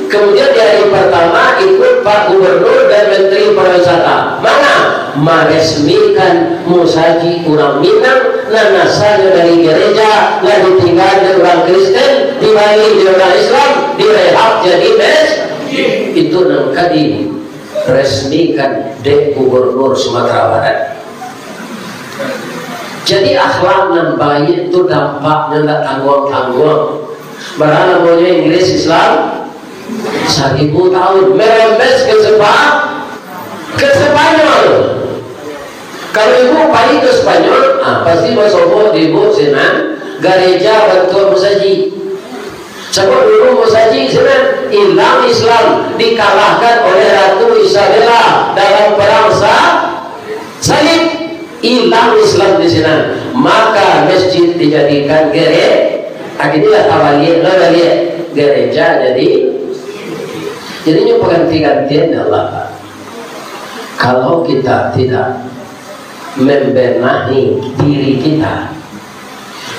kemudian di hari pertama ikut Pak Gubernur dan Menteri Pariwisata. Mana? Maresmikan musajik urang Minang, nan asalnyo dari gereja, lah ditinggal dek urang Kristen, dibali dek urang Islam, direhab jadi masjid. Itu nan ka diresmikan dek Gubernur Sumatera Barat. Jadi, akhlak nan baiak tu dampaknyo ndak tangguang-tangguang. Bara lamonyo Inggris Islam? Saribu tahun. Merembes ke Sepa-, ke Spanyol. Kalau ibu pai ke Spanyol, ah, pasti basobok di ibu sinan, gareja bantuak musajik. Sabab dulu musajik sinan, ilang Islam, dikalahkan oleh Ratu Isabella dalam perang sa-, salib. Ilang Islam di sinan, maka masjid dijadikan gere-, Akhirnyo lah tabaliak, lah baliak gereja jadi, jadi nyo pangganti-gantian dek Allah. Kalau kita tidak membenahi diri kita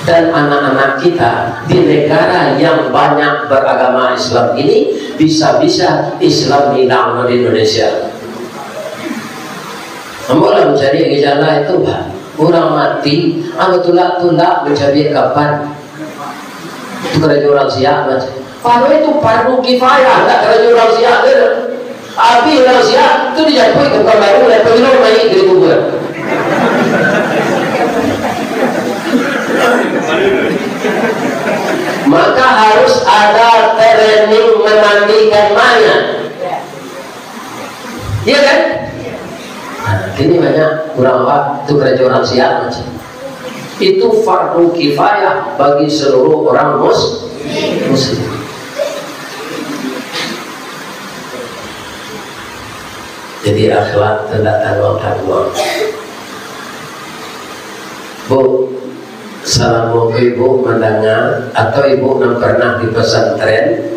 dan anak-anak kita di negara yang banyak beragama Islam ini, bisa-bisa Islam hilang di Indonesia. Ambo lah mancari jalan itu, Pak. Urang mati, ambo tulak-tulak mancari kapan. Itu karajo urang siap, Mas. Kalau itu fardu kifayah, ndak karajo urang siap, kan? Abih urang siap, tu dijapuik ka Pekanbaru, lah pagi lo naik dari kubur. Maka harus ada training memandikan mayat. Iya kan? Nah, kini banyak urang awak tu karajo urang siap aja. Itu fardu kifayah bagi seluruh orang mus-, muslim. Jadi akhlak tu ndak tangguang-tangguang. Bu, salamo ko ibu mandanga atau ibu nan pernah di pesantren,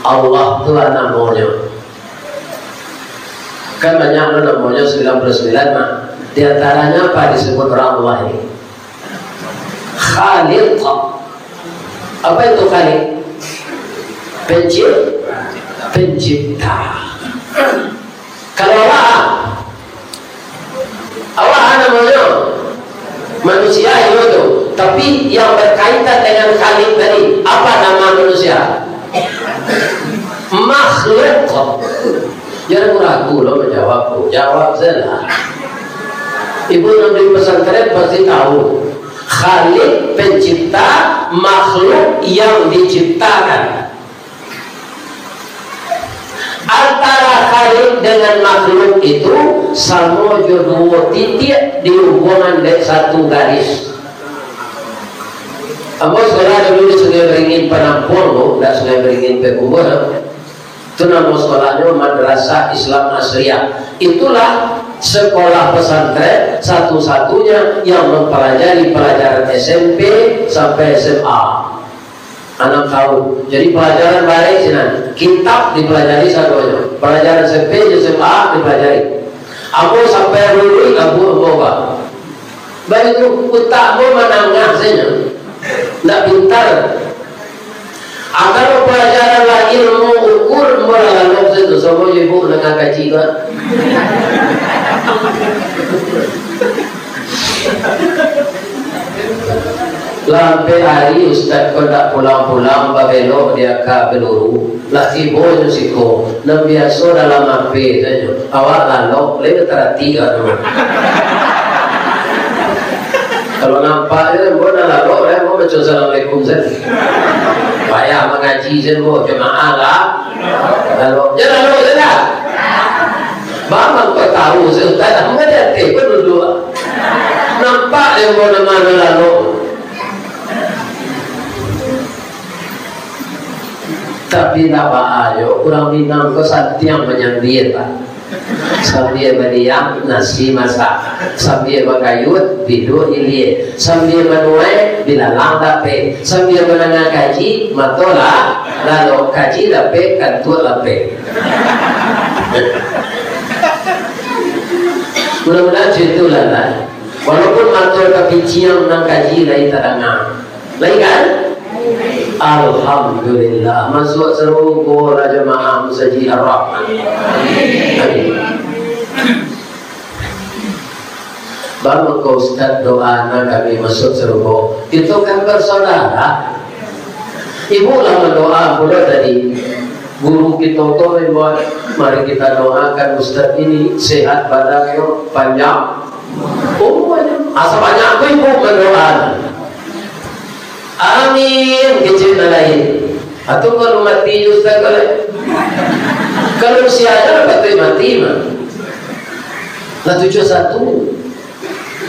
Allah tu lah namonyo. Kan banyak lo namonyo sembilan puluh sembilan mah. Di antaranya apa disebut orang Allah ini? Khaliq. Apa itu Khaliq? Pencip-, pencipta. Kalau Allah, Allah namonyo manusia itu tu, tapi yang berkaitan dengan Khaliq tadi, apa nama manusia? Makhluk. Jangan ragu lo menjawab, Bu. Jawab saja. Ibu nan di pesantren pasti tahu. Khaliq pencipta, makhluk yang diciptakan. Antara Khaliq dengan makhluk itu samo jo duo titiak dihubuangan dek satu garis. Ambo sekolah dulu di Sungai Beringin Penampuang tu, ndak Sungai Beringin Payakumbuah. Tu namo sekolahnyo Madrasah Islam Asriyah. Itulah sekolah pesantren satu-satunya yang mempelajari pelajaran S M P sampai S M A. Anam tahun. Jadi pelajaran barek sinan. Kitab dipelajari sadonyo. Pelajaran S M P jo S M A dipelajari. Ambo sampai luluih abu ambo, Pak. Baitu utak ambo manangah sajo. Ndak pintar. Kalau pelajaran lah ilmu ukur, ambo lah lalok sajo. Samo jo ibu nangah kaji, Pak. Lah ampek ari ustaz ko ndak pulang-pulang, babelok di Aka Beluru. Lah tibo nyo siko, nan biaso dalam H P sajo. Awak lalok, lai bataratik awak tu. Kalau nampak je, ambo nan lalok, lai ambo baco assalamualaikum sajo. Payah mangaji sajo, ambo jamaah lah. Lalok, jan lalok sajo lah. Bang, bang, kau tahu, saya tak nak mengajar, eh, kau duduk. Nampak yang kau nama anu lalu. Tapi ndak baa yo, urang Minang ko santiang manyambia, Pak. Sambia badiam, nasi masak. Sambia bakayut, biduak ilia. Sambia manuai, bilalang dapek. Sambia mandanga kaji, mato lah lalok, kaji dapek, kantuak lapeh. Mudah-mudahan cito lah, lah. Walaupun mato tapiciang, nan kaji lai tadanga. Lai kan? Alhamdulillah. Masuak sarugo lah jamaah masajik Ar-Rahman. Amin. Bang, mangko Ustaz doa nan kami masuak sarugo. Kito kan basaudara. Ibu lah mandoa pulo tadi. Guru kito ko membuat, mari kita doakan Ustaz ini sehat badannyo, panjang umurnyo. Asa banyak ko ibu mandoa. Amin, kecek nan lain. Atau kalau mati jo Ustaz ko lai. Kalau usia aja lah patut mati mah. Lah tujuah satu.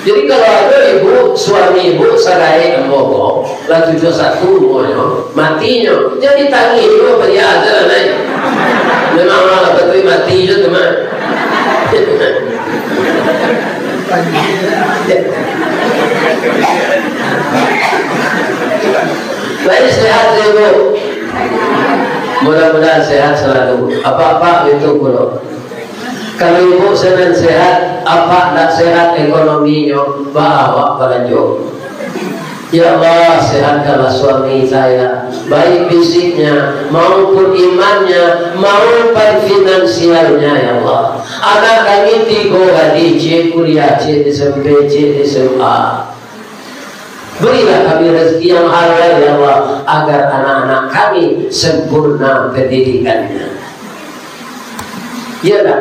Jadi kalau ado ibu, suami ibu sagaek ambo ko, lah tujuah satu umurnyo, matinyo, jadi tangih juo baliak aja lah, Nai. Memang lah patut mati jo tu mah. Baik, sehat, Ibu? Mudah-mudahan sehat selalu. Apak-apak itu pulo. Kalau Ibu senang sehat, Apak ndak sehat ekonominyo, baa awak balanjo. Ya Allah, sehatkanlah suami saya, baik fisiknya, maupun imannya, maupun finansialnya, ya Allah. Anak kami tigo gadih, ciek kuliah, ciek S M P, ciek S M A. Berilah kami rezeki yang halal, ya Allah, agar anak-anak kami sempurna pendidikannya. Iya tak?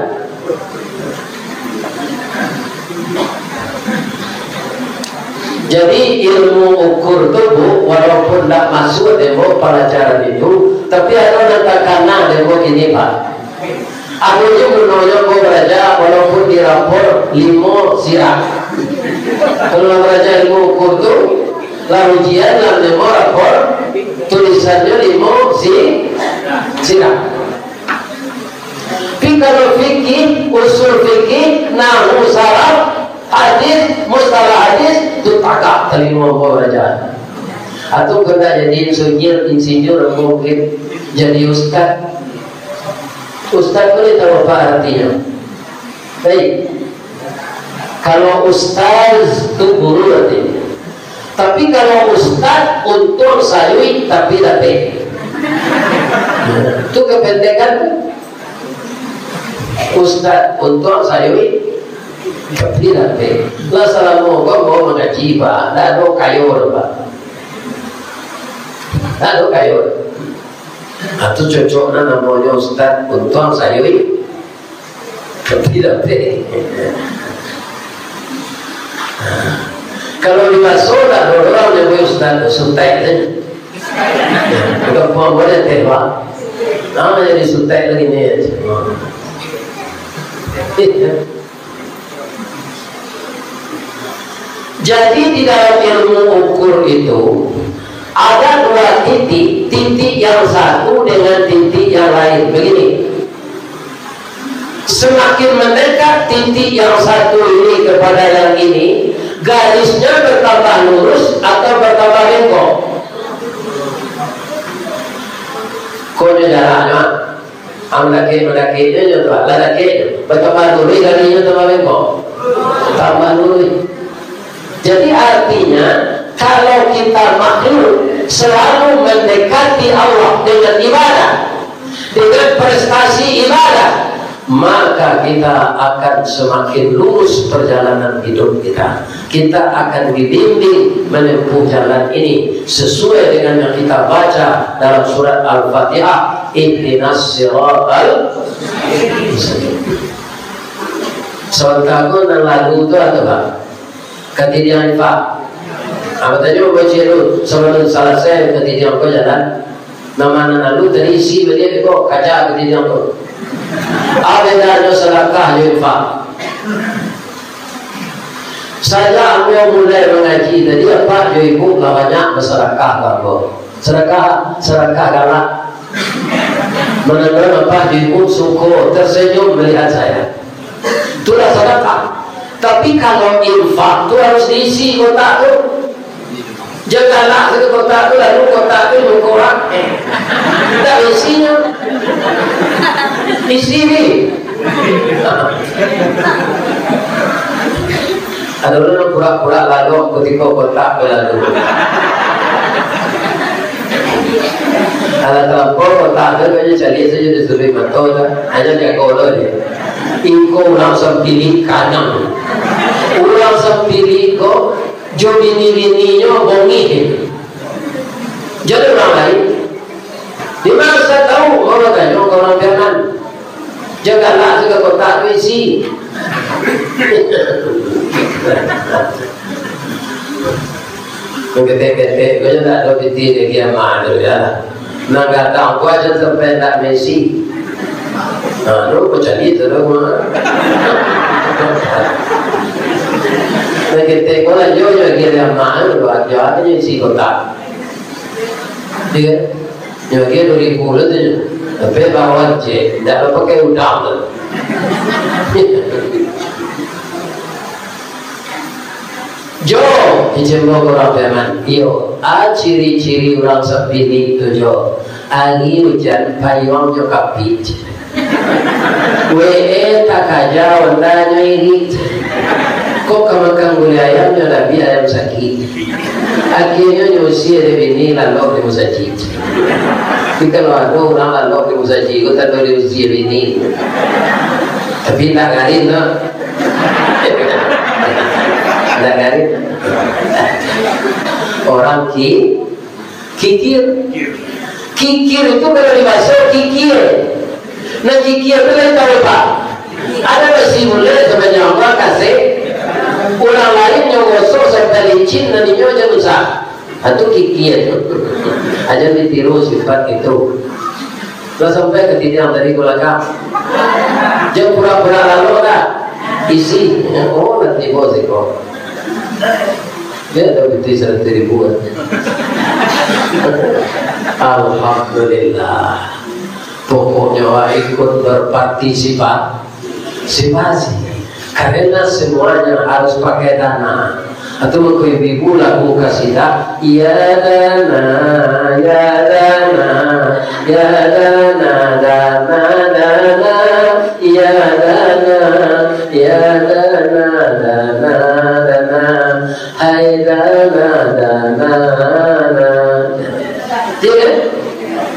Jadi, ilmu ukur tu, Bu, walaupun ndak masuk demo pelajaran itu, tapi ado nan takana demo kini, Pak. Ado je gunonyo ko baraja, walaupun di rapor limo sirah. Kalau lah baraja ilmu ukur tu, lah ujian, lah nemo rapor, tulisannyo limo si-, sirah. Tapi kalau fikih, usul fikih, nahwu, saraf, hadis, mustalah hadis, tu tagak talingo ambo baraja. Atau kena jadi insinyur, insinyur ambo mungkin jadi ustaz. Ustaz tu dia tahu apa artinya? Baik. Kalau ustaz tu guru artinya. Tapi kalau ustaz, untuang sayuik tapi dapek. Tu kependekan tu. Ustaz, untuang sayuik tapi dapek. Lah salamo ko ambo mangaji, Pak, ndak ado kayo doh, Pak. Ndak ado kayo. Nah, tu cocok nah namonyo ustaz, untuang sayuik tapi dapek. Kalau di Baso, ndak ado urang nyabuik ustaz, sutek sajo. Bukan buang boleh teh, Pak. Nah, jadi sutek lagi ni. Jadi, di dalam ilmu ukur itu, ada dua titik, titik yang satu dengan titik yang lain. Begini, semakin mendekat titik yang satu ini kepada yang ini, garisnya bertambah lurus atau bertambah bengkok? Konyo jaraknyo, ah. Ang dakek, mandakeknyo nyo tu, lah dakek nyo. Batambah luruih kali nyo tambah bengkok. Tambah luruih. Jadi artinya, kalau kita makhluk selalu mendekati Allah dengan ibadah, dengan prestasi ibadah, maka kita akan semakin lurus perjalanan hidup kita. Kita akan dibimbing menempuh jalan ini sesuai dengan yang kita baca dalam surat Al-Fatihah, "Ihdinas siratal mustaqim." Sabanta ko nan lagu tu apo, Pak? Katidiang, Pak. Apo tadi, Pak Cik tu? Sabalun salasai katidiang ko jalan. Nan ma nan lalu tadi isi baliak ko, kaca katidiang ko. Apo bedanyo sadakah jo infak? Sajak ambo mulai mangaji tadi, apak jo ibu lah banyak basadakah ka ambo. Sadakah, sadakah galak. Manandakan apak jo ibu suko, tersenyum melihat saya. Itulah sadakah. Tapi kalau infak tu harus diisi kotak tu. Jan galak sajo kotak tu, lalu kotak tu muko urang. Indak isinyo. Isi ni. Ado urang pura-pura lalok kutiko kotak tu lalu. Alah talampau kotak tu, kayaknyo caliak sajo di suduik mato tu. Hanyo jago lo je. Iko urang sampilik kanang. Urang sampilik ko jo bini-bininyo bongih. Jan urang lain. Di ma sa tahu, urang tanyo ka urang piaman. Jan galak sajo kotak tu isi. Ketek-ketek ko jan ado piti di kiamat tu, ya. Nan gadang ko jan sampai ndak maisi. Nah, tu pacali tu dah, mah. Nan ketek ko lah, yo, yo, kiamat tu, aja aja isi kotak. Iya. Nyo kiro duo ribu lah tu nyo. Tapi bawa je, ndak pakai udang tu. Jo, kecek ambo ka urang Piaman. Iyo, a ciri-ciri urang sapirik tu, Jo. Ari ujan, payuangnyo kapik. W E takaja, Honda-nyo irik. Kok ka makan gulai ayam, nyo dabiah ayam sakik. Akhianyo nyo usia dek bini, lalok di musajik. Tapi kalau ado urang lalok di musajik, itu tando diusia bini. Tapi indak garing, no. Indak garing. Urang ki-, kikir. Kikir itu kalau di baso kikir. Nah, kikir itu lain tahu, Pak. Ado basi buliah sabanyak urang kasek. Urang lain nyo gosok sampai licin, nan inyo jan usah. Itu kikir. Jan ditiru sifat itu. Lah sampai ka titiang tadi ka balakang. Jan pura-pura lalok lah. Isi. Oh, lah tibo siko. Dia ada piti seratus ribu kan. Alhamdulillah. Pokoknya, wak, ikut berpartisipasi. Karena semuanya harus pakai dana. Atau mangko ibu-ibu lagu kasidah, "Ya dana, ya dana, ya dana, dana, dana, ya dana, ya dana, dana, dana, hai dana, dana, dana." Iya kan?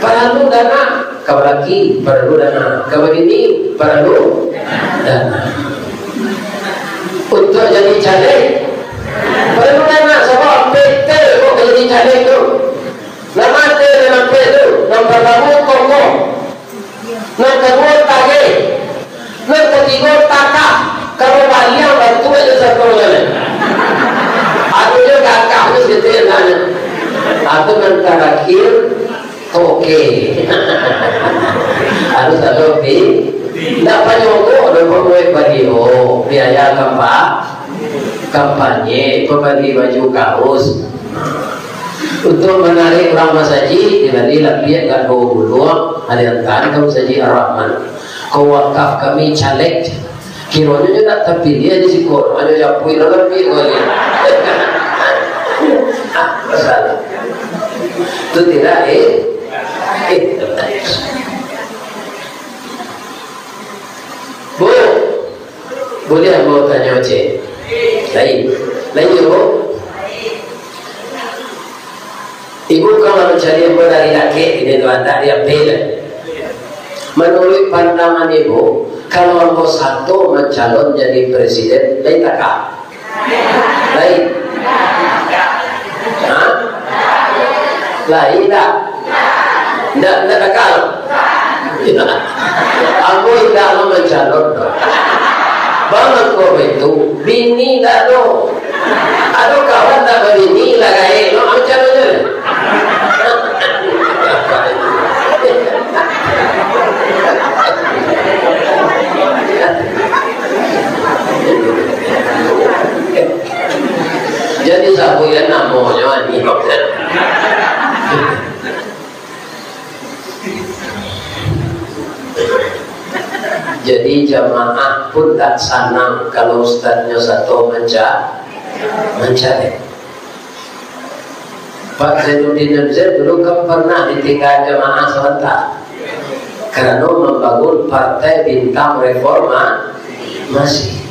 Paralu dana. Ka balaki, paralu dana. Ka babini, paralu dana. Untuak jadi caleg, paralu dana, sabab P T kok ka jadi caleg tu. Nan mati dalam P T tu, nan partamo kokoh, nan kaduo tageh, nan katigo takah. Kalau baliang batu aja satu jalan. Aduh, dia takah tu sedikit nanya. Aku nan terakhir, Oke. Harus ado pi-, ndak panyogok doh pambuek baliho, biaya kampa-, kampanye, pambali baju kaos. Untuak manarik urang masajik, dibali lapiak gado guluang, aliantan ka Masajik Ar-Rahman. Ko wakaf kami caleg, Kironyo nyo nak tapiliah di siko, hanyo japuik lah lambik ko ni. Ah, masalah. Tu tidak, eh? Eh, Bu, buliah ambo tanyo, cek? Lain. Lain, yo, Bu? Ibu kalau mancari ambo dari lakek, ini tu, andak di Apil. Manuruik pandangan ibu, kalau ambo sato mancalon jadi presiden, lain takah? Lain? Ha? Lain tak? Ndak, ndak takah? Ambo indak lo mancalon. Bang, angko itu, bini ndak ado. Ado kawan ndak babini, lah gaek lo, macam mano? Jadi, sabuik namonyo, ani. Jadi, jamaah pun tak sanang kalau ustaznyo sato manca-, mancari. Pak Zainuddin Nurzain dulu kan pernah ditinggal jamaah sabanta, karano mambangun Partai Bintang Reformasi.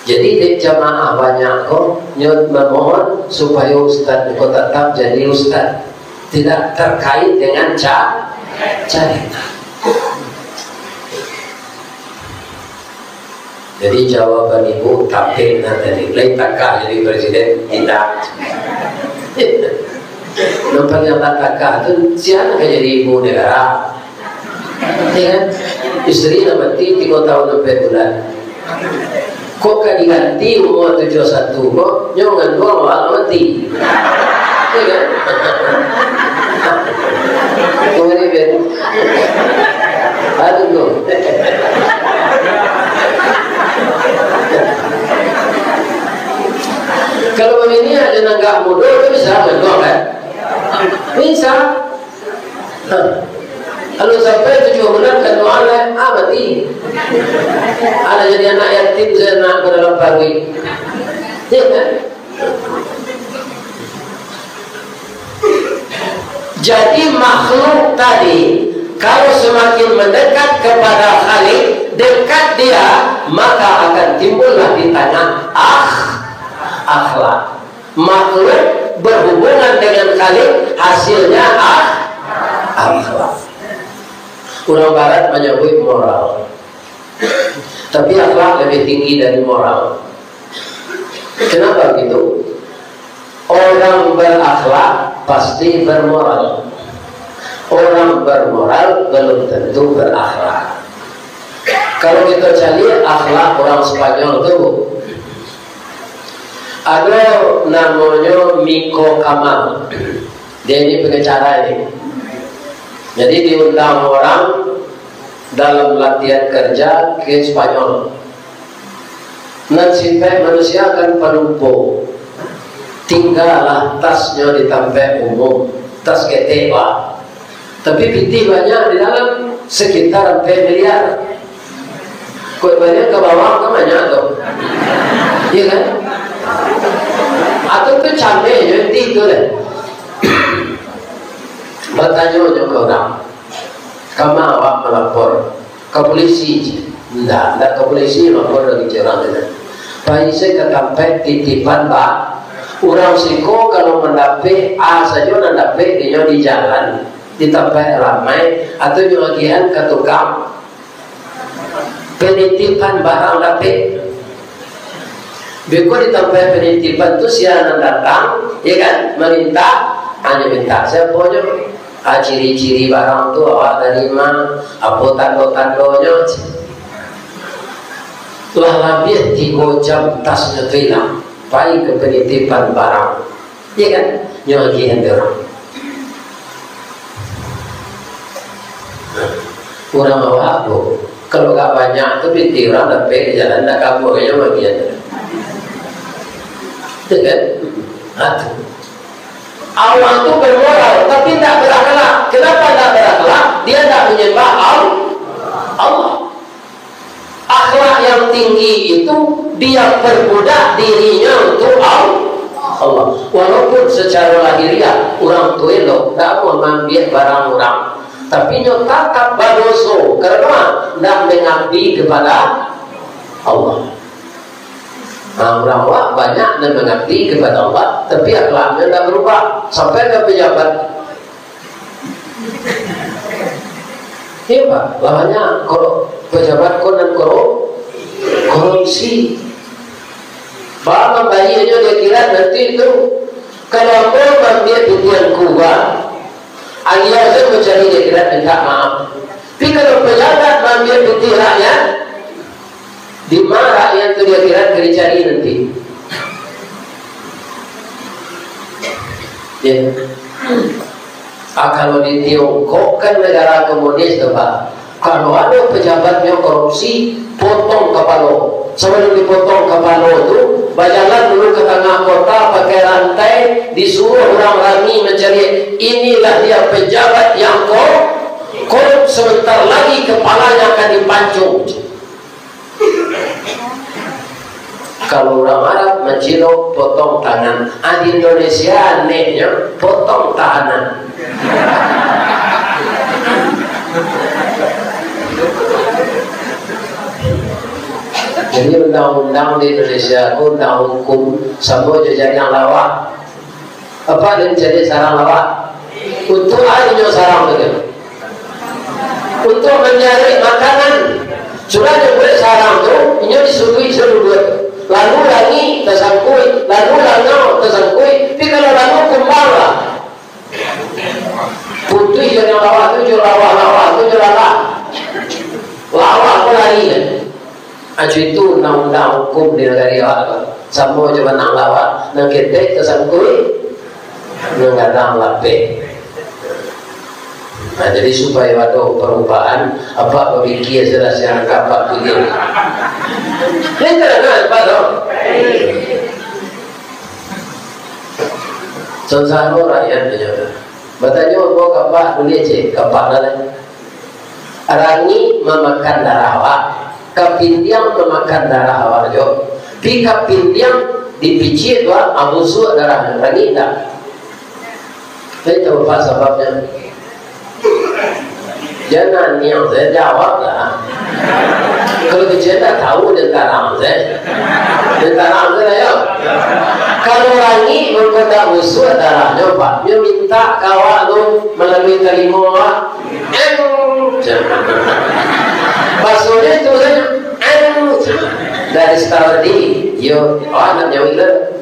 Jadi, dek jamaah banyak ko, nyo mamohon supayo ustaz ko tatap jadi ustaz, tidak terkait dengan ca-, caleg. Jadi, jawaban ibu tapek nah tadi, lain takah jadi presiden, tidak. Nan paliang tak takah tu, sia nan ka jadi ibu negara? Ya kan? Isteri lah mati tigo tahun ampek bulan. Kok ka diganti umur tujuh satu ko, nyo manganduang awak lah mati. Ya kan? Kembali, Ben. Aduh, no. Kalau babini ado nan agak mudo, tu bisa manganduang, kan? Bisa. Kalau sampai tujuh bulan kanduangan lah, ah, mati. Alah jadi anak yatim sajo, anak ka dalam paruik. Ya kan? Jadi, makhluk tadi, kalau semakin mendekat kepada Khalik, dekat dia, maka akan timbullah di tanah akh-, akhlak. Makhluk berhubungan dengan Khalik, hasilnya akh-, akhlak. Urang Barat manyabuik moral, tapi akhlak lebih tinggi dari moral. Kenapa begitu? Orang berakhlak pasti bermoral. Orang bermoral belum tentu berakhlak. Kalau kita cari akhlak orang Spanyol tu, ada namonyo Miko Kamal. Dia ini pengacara ini. Jadi, diundang orang dalam latihan kerja ke Spanyol. Nan sifat manusia kan palupo. Tinggalah tasnyo di tampek umum, tas ketek, Pak. Tapi pitih banyak di dalam, sekitar ampek miliar. Kok banyak ka bawah kan banyak tu. Iya kan? Atau tu cameh je, inti tu deh. Batanyo nyo ka urang. Kama awak malapor? Ka polisi? Ndak, ndak ka polisi, lapor lagi jo urang tu. Pai se ka tampek titipan, ba. Urang siko kalau mandapek, a sajo nan dapek dinyo di jalan, di tampek ramai, atau nyo agiahan ka tukang penitipan barang dapek. Beko di tampek penitipan tu, sia nan datang, ya kan, maminta, hanyo minta. Siaponyo? Ah, ciri-ciri barang tu awak tarima, apo tando-tandonyo? Lah labiah tigo jam tasnyo tu ilang, pai ka penitipan barang. Iya kan? Nyo agiahan dek urang. Urang awak tu, kalau gak banyak tu, pitih urang dapek di jalan, ndak kabur nyo agiahan dek urang. Iya kan? Ha, tu. Awak tu bermoral, tapi ndak berakhlak. Kenapa ndak berakhlak? Dia ndak menyembah Al-, Allah. Akhlak yang tinggi itu, dia perbudak dirinya untuk Al-, Allah. Walaupun secara lahiriah urang tu elok, ndak mau maambiak barang urang, tapi nyo tatap badoso, karano ndak mangabdi kepada Allah. Nah, urang awak banyak nan mangabdi kepada Allah, tapi akhlaknyo ndak berubah, sampai ka pejabat. Iya, Pak. Lawannya, kalau pejabat ko nan korup-, korupsi. Ba, mambayia nyo di akhirat nanti tu. Kalau ambo maambiak pitih angku, Pak, agiah se mancari di akhirat minta maaf. Tapi kalau pejabat maambiak pitih rakyat, di ma rakyat tu di akhirat ka dicari nanti? Ya. Ah, kalau di Tiongkok kan negara komunis tu, Pak. Kalau ado pejabatnyo korupsi, potong kapalo. Sabalun dipotong kapalo tu, bajalan dulu ka tangah kota pakai rantai, disuruah urang rami mancari, "Inilah dia pejabat yang korup, korup, sebentar lagi kepalanya akan dipancung." Kalau urang Arab mancilok, potong tangan. Ah, di Indonesia anehnyo, potong tahanan. Jadi undang-undang di Indonesia ko, undang hukum, samo jo jadiang lawak. Apak den caliak sarang lawak? Untuak a inyo sarang tu? Untuak mancari makanan. Sudah nyo buek sarang tu, inyo disuduik saduduak. Lalu langik tasangkuik, lalu langau tasangkuik. Tapi kalau langau kumbang lah. Putuih jo nan lawak tu, jo lawak-lawak tu, jo lalat. Lawak ko lari. Acu itu undang-undang hukum di nagari awak tu. Samo jo manang lawak, nan ketek tasangkuik, nan gadang lapeh. Nah, jadi supayo ado parubaan, apak bapikia sudah siang kapak pikia. Ini terang, Pak, tu. Sansaro rakyat tu. Batanyo, "Ambo kapak buliah, cek, kapak lah." Rangik mamakan darah awak, kapindiang mamakan darah awak jo. Pi kapindiang Dipicik tu, ah, busuak darah, rangik tak? Saya tahu apa sababnya. Jangan niang saya jawab lah. Kalau kecil tak tahu, dia tarang saya. Dia tarang saya lah, ya. Kalau rangik mangko tak busuak darahnyo, Pak, dia minta kawa tu melalui telinga, Pak. Eng. Bakso dia itu saja. Eng. Dari Sukawardi, yo, awak nak jauh lah.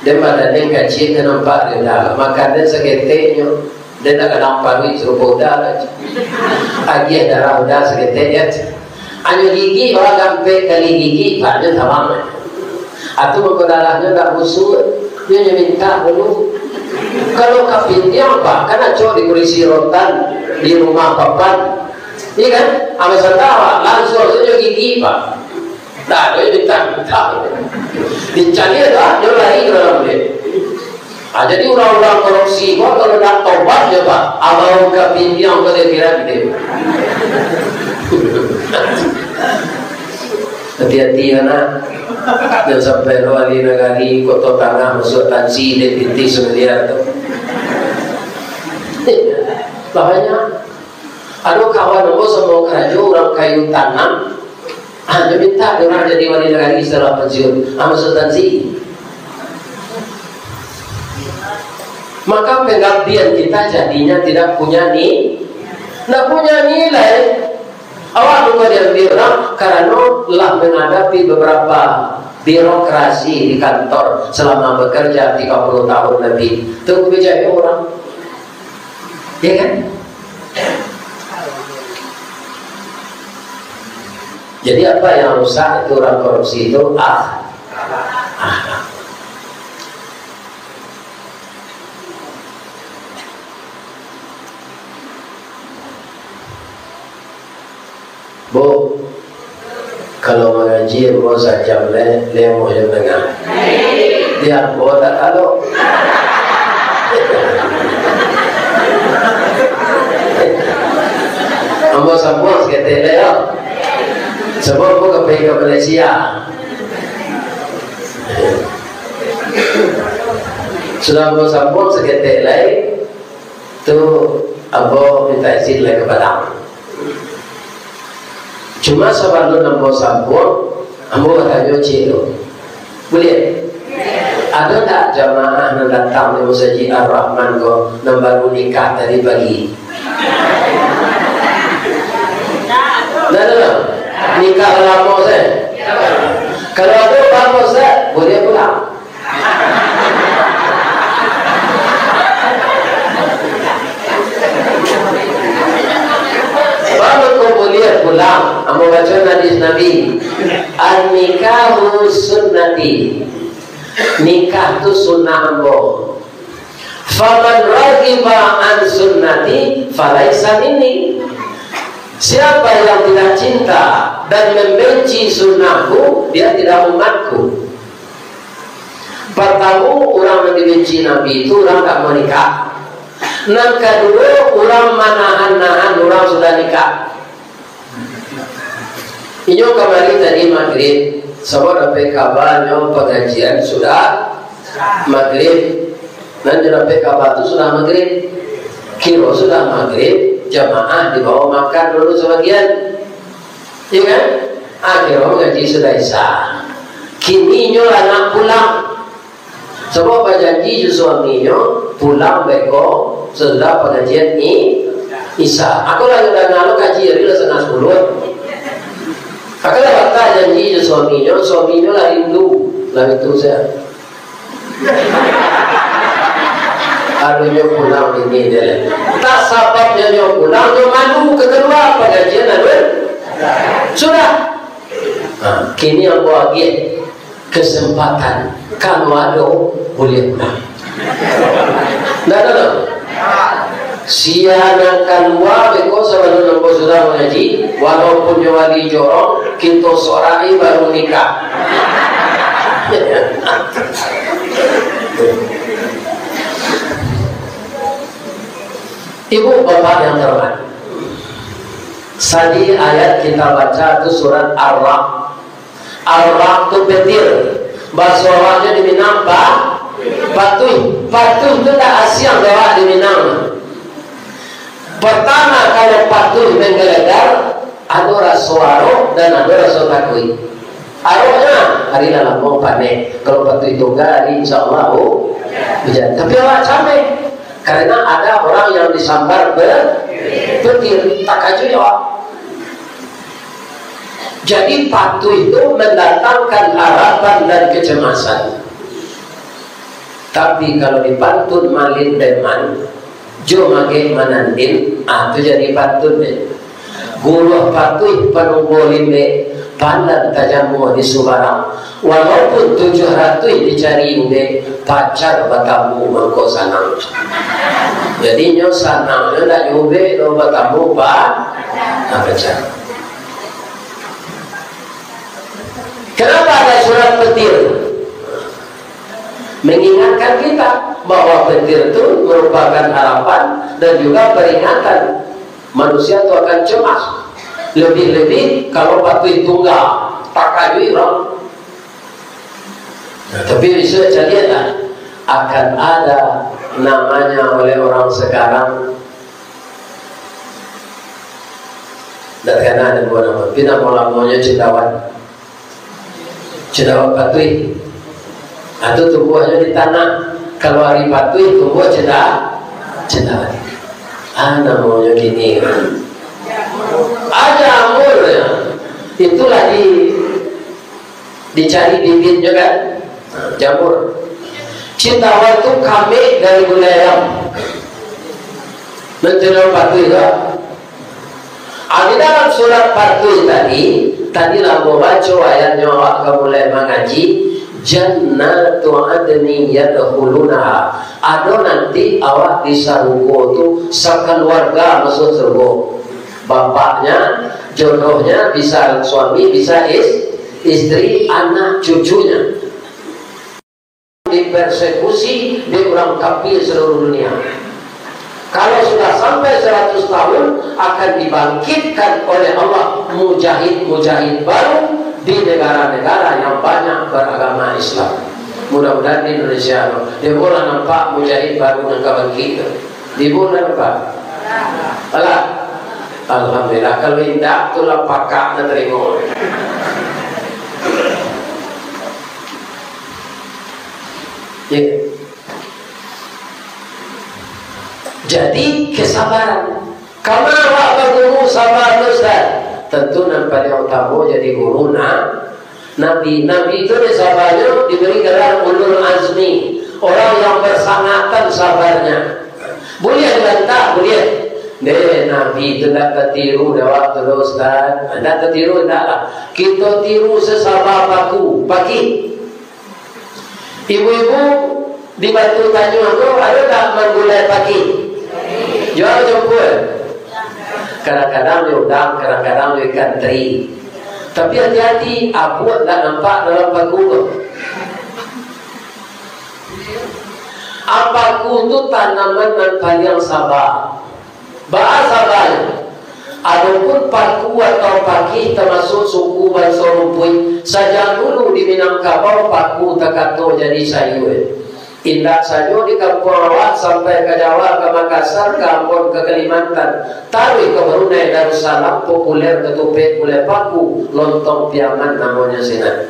Dia badan dia kacik, ka nampak dia dah. Makan dia saketek nyo. Dia nak ka nampak duit sarupo uda lah. Agiah darah uda saketek, ya. Hanyo gigi, awak gampek kali gigi, Pak, nyo tabang. Atau mangko darahnyo ndak busuak, nyo, nyo minta dulu. Kalau kapindiang, Pak, kan acok di kurisi rotan, di rumah papan. Iya kan? Ambo santa, Pak, langsuang sajo gigi, Pak. Ndak ado minta-minta. Dicaliak, Pak, nyo lari ka dalam bilik. Ah, jadi urang-urang korupsi ko, kalau ndak tobat, yo, Pak, abau kapindiang ka di akhirat, gitu. Hati-hati, anak. Jan sampai lo ahli nagari, Koto Tangah, masuak tansi, dek pitih samiliar tu. Bahaya. Ado kawan ambo samo karajo, urang kayu tanam. Ah, dia minta dia urang jadi wali nagari setelah pensiun. Ah, masuak tansi. Maka pengabdian kita jadinya tidak punya ni-, tidak punya nilai. Awak bukan diambil urang karano lah menghadapi beberapa birokrasi di kantor selama bekerja tiga puluh tahun lebih. Tu kebijakan urang. Ya kan? Jadi apa yang rusak itu orang korupsi itu? Ah, ah. Bu, kalau mangaji ambo sajam le, limo jam tangah. Di ambo tak talok. Ambo sambuang saketek le, yo. Sabab ambo ka pai ka Malaysia. Sudah ambo sambuang saketek lai, tu ambo minta izin lai ka Padang. Cuma sabalun ambo sambuang, ambo batanyo ciek tu, buliah? Ado ndak jamaah nan datang di Masajik Ar-Rahman ko, nan baru nikah tadi pagi? Ndak ado lah. Nikah lamo sajo. Kalau ado, Pak Ustaz, buliah pulang. Baru ko buliah pulang. Ambo baco hadis Nabi, "An-nikahu sunnati." Nikah tu sunnah ambo. "Faman raghiba an sunnati falaisa minni." Siapa yang tidak cinta dan membenci sunnahku, dia tidak umatku. Partamo, urang nan dibenci Nabi tu urang tak mau nikah. Nan kaduo, urang manahan-nahan urang sudah nikah. Inyo kamari tadi magrib, sabab dapek kaba nyo pangajian sudah magrib. Nan nyo dapek kaba tu sudah magrib. Kiro sudah magrib, jamaah dibawa makan dulu sabagian. Iya kan? Akhirnyo mangaji sudah Isya. Kini inyo lah nak pulang. Sabab bajanji jo suaminyo pulang beko sasudah pangajian i-, Isya. Aku lah danga lo kaji ari lah satangah sapuluah. Aku lah batal janji jo suaminyo, suaminyo lah rindu, lah itu sajo. Alun nyo pulang ini dia. Tak sabab nyo pulang, nyo malu ka kalua pangajian alun. Sudah. Ha, kini ambo agiah kesempatan, kalau ado, buliah pulang. Ndak ado, ndak? Sia nan kalua beko sabalun ambo sudah mangaji, walaupun nyo wali jorong, kito sorai baru nikah. Ibu bapak yang terhormat, tadi ayat kita baca tu surat Ar-Ra'd. Ar-Ra'd tu petir. Baso awaknyo di Minang, pa-, patuih. Patuih tu ndak asiang dek awak di Minang. Pertama, kalau patuih manggaledar, ado raso arok dan ado raso takuik. Aroknyo, ari lah lamo panek. Kalau patuih tungga, ari insya Allah, oh, hujan. Tapi awak cameh, karena ada orang yang disambar pe-, petir, takajuik awak. Jadi, patuih itu mendatangkan harapan dan kecemasan. Tapi, kalau dipantun malin deman, jo magek manandin, ah, tu jadi pantun deh. Guruah patuih panunggu limbek, pandan tajamua di subarang. Walaupun tujuah ratuih dicari indek, pacar batamu mangko sanang. Jadi, nyo sanang nyo ndak jo ubek doh batamu pa-, pacar. Kenapa ada surat petir? Mengingatkan kita bahwa petir itu merupakan harapan dan juga peringatan. Manusia tu akan cemas. Lebih-lebih kalau patuih tungga, takajuik urang. Nah, tapi bisa caliak lah, akan ada namanya oleh orang sekarang, ndak takana dek buah nama, tapi namo lamonyo cendawan. Cendawan patuih. Nah, tu tumbuahnyo di tanah. Kalau ari patuih, tumbuah cenda-, cendawan. Ah, namonyo kini. Ah, jamur, ya. Itulah di, dicari bibitnyo, kan. Nah, jamur. Cendawan tu kamek dari gulai ayam. Nan cendawan patuih tu. Ah, di dalam surat patuih tadi, tadi lah ambo baco ayatnyo, awak ka mulai mangaji, "Jannatu adnin yadkhulunaha." Ado nanti awak di sarugo tu, sakaluarga masuak sarugo. Bapaknya, jodohnya, bisa suami, bisa is-, istri, anak, cucunya. Dipersekusi dek urang kafir seluruh dunia. Kalau sudah sampai seratus tahun, akan dibangkitkan oleh Allah mujahid-mujahid baru di negara-negara yang banyak beragama Islam. Mudah-mudahan di Indonesia tu, dek ambo lah nampak mujahid baru nan ka bangkik tu. Dek ambo lah nampak? Alah. Alhamdulillah. Kalau indak, tu lah pakak nan tarimo. Ya. Jadi, kesabaran. Kama awak baguru sabar tu, Ustaz? Tentu nan paling utamo jadi guru, na-, Nabi. Nabi tu disabarnyo diberi gelar ulul azmi, orang yang bersangatan sabarnya. Buliah dibantah, buliah. Deh, Nabi tu ndak tatiru dek awak tu, Ustaz. Ndak tatiru, ndak lah. Kito tiru sasaba paku, pakih. Ibu-ibu di Batu Tanyuang tu, ado tak manggulai pakih? Jual jemput. Kadang-kadang diundang, kadang-kadang diikan teri. Tapi hati-hati, abuak ndak nampak dalam paku tu. Apaku tu tanaman nan paliang saba. Baa sabanyo, adopun paku atau pakih tamasuak suku banso rumpuik, sajak dulu di Minangkabau paku takato jadi sayua. Indak sajo di kampuang awak, sampai ka Jawa, ka Makassar, ka Ambon, ka Kalimantan, taruih ka Brunei Darussalam, populer katupek gulai paku, lontong Piaman namonyo sinan.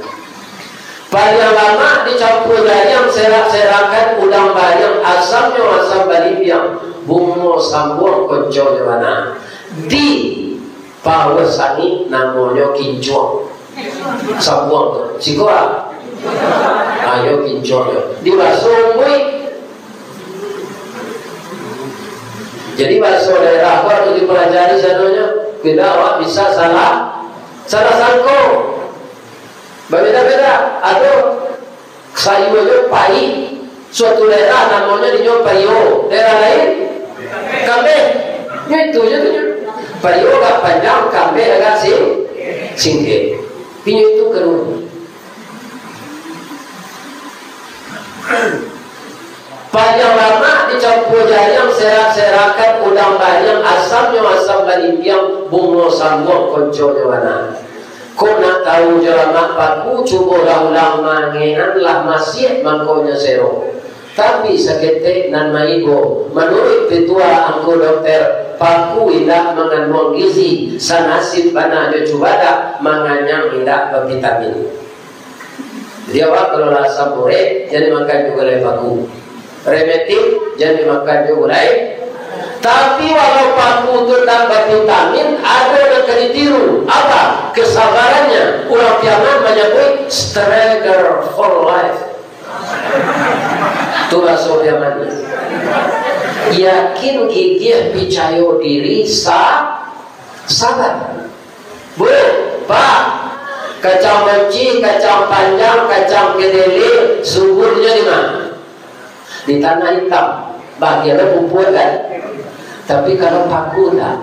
Paliang lamak dicampua jariang, serak-serakan udang bariang, asamnyo asam balimbiang, bungo sambuang konconyo bana. Di Pauah Sangik namonyo kincuang. Sambuang tu. Siko ah? Ayo kincuang yo. Di baso umbuik. Jadi baso daerah ko harus dipelajari sadonyo. Indak awak bisa salah, salah sangko. Babeda-beda. Ado sayuanyo paik. Suatu daerah namonyo dinyo paio. Daerah lain, kambeh. Nyo itu je tu nyo. Paio agak panjang, kambeh agak sing-, singkek. Inyo itu kaduo. Paliang lamak dicampua jariang, serak-serakan udang bariang, asamnyo asam balimbiang, bungo sambuang konconyo bana. Kok nak tahu jo lamak paku, cubolah ulang mangean lah masiak mangkonyo sero. Tapi saketek nan maibo, manuruik pitua angku dokter, paku indak manganduang gizi, sanasib bana jo cubadak, manganyang indak bavitamin. Jadi awak kalau lah asam urat, jan dimakan jo gulai paku. Rematik, jan dimakan jo gulai. Tapi walau paku tu indak bavitamin, ado nan ka ditiru. Apa? Kesabarannyo. Urang Piaman manyabuik struggle for life. Tu bahaso Piamannyo. Yakin, gigiah, picayo diri, sa-, sabar. Bu, Pak, kacang moci, kacang panjang, kacang kedele, suburnyo di ma? Di tanah itam. Bagian pupuak kan? Tapi kalau paku ndak.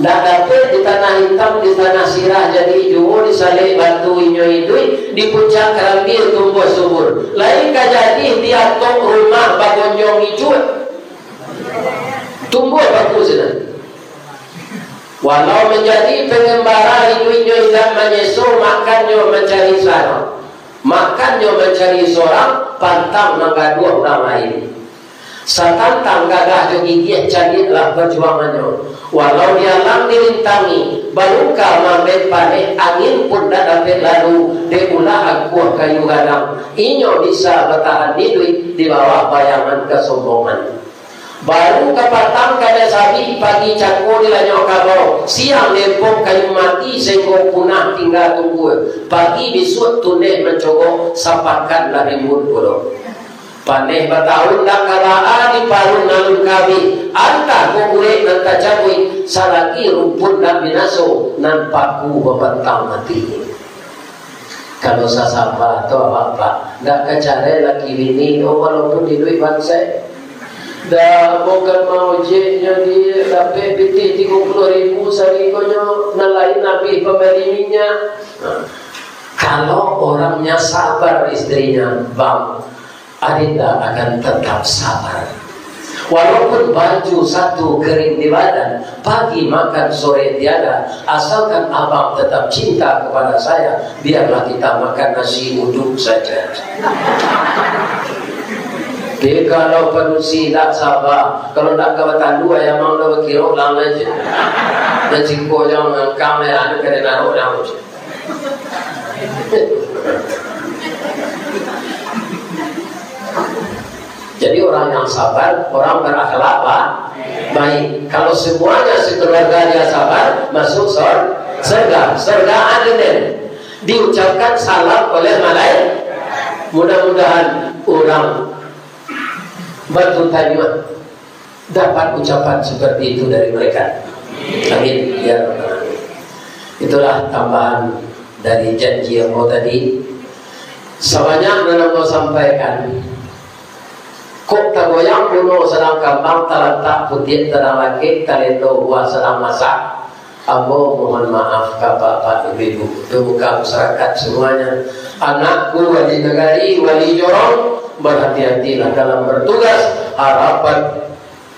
Ndak dapek di tanah itam, di tanah sirah jadi juo, di salek batu inyo iduik, di puncak karambia tumbuah subur. Lain ka jadi di atap rumah bagonjong ijuak. Tumbuah paku sinan. Walau manjadi pangambara iduiknyo indak manyeso, makannyo mancari saro-, makannyo mancari sorang, pantang manggaduah urang lain. Satantang gagah jo gigiah caliaklah pajuangannyo. Walau dialang dirintangi, baluka maambek paneh, angin pun ndak dapek lalu, dek ulah angkuah kayu gadang. Inyo bisa batahan iduik di bawah bayangan kasombongan. Baru kapatang kadai sabik, pagi cako dilanyok kabau, siang dempong kayu mati, sainggo punah tingga tunggua, pagi bisuak tuneh mancogok, sapakan lah rimbun pulo. Paneh batahun ndak ka baa diparun alun kabih, antah kok urek nan tacabuik, salagi rumpuik ndak binaso, nan paku babatang mati. Kalau sasaba tu, Bapak, ndak ka carai laki bini tu, walaupun iduik bansaik. Dah, bukan maujeknyo di dapek pitih tigo puluah ribu sarikonyo, nan lain abih pambali minyak. Nah, kalau orangnya sabar istrinya, Bang, Adinda akan tetap sabar. Walaupun baju satu kering di badan, pagi makan sore tiada, asalkan abang tetap cinta kepada saya, biarlah kita makan nasi uduk saja. Tapi kalau padusi ndak sabar, kalau ndak ka batandu, ayam ang ndak bakiro, lang aja. Dan ciko jangan ngangkang, ya, anu kena naruh, naruh. Jadi orang yang sabar, orang berakhlak ba-, baik. Kalau semuanya sekeluarga dia sabar, masuk sor-, surga. Surga Aden. Diucapkan salam oleh malaikat. Mudah-mudahan orang Batu Tanyuak dapat ucapan seperti itu dari mereka. Amin, ya Rabbal Alamin. Itulah tambahan dari janji ambo tadi. Sabanyak nan ambo sampaikan, kok tagoyang buno sadang kambang, talantak putiak sadang lakek, talendo buah sadang masak, ambo mohon maaf ka bapak ibu, pemuka masyarakat semuanya. Anakku wali nagari, wali jorong, berhati-hatilah dalam bertugas. Harapan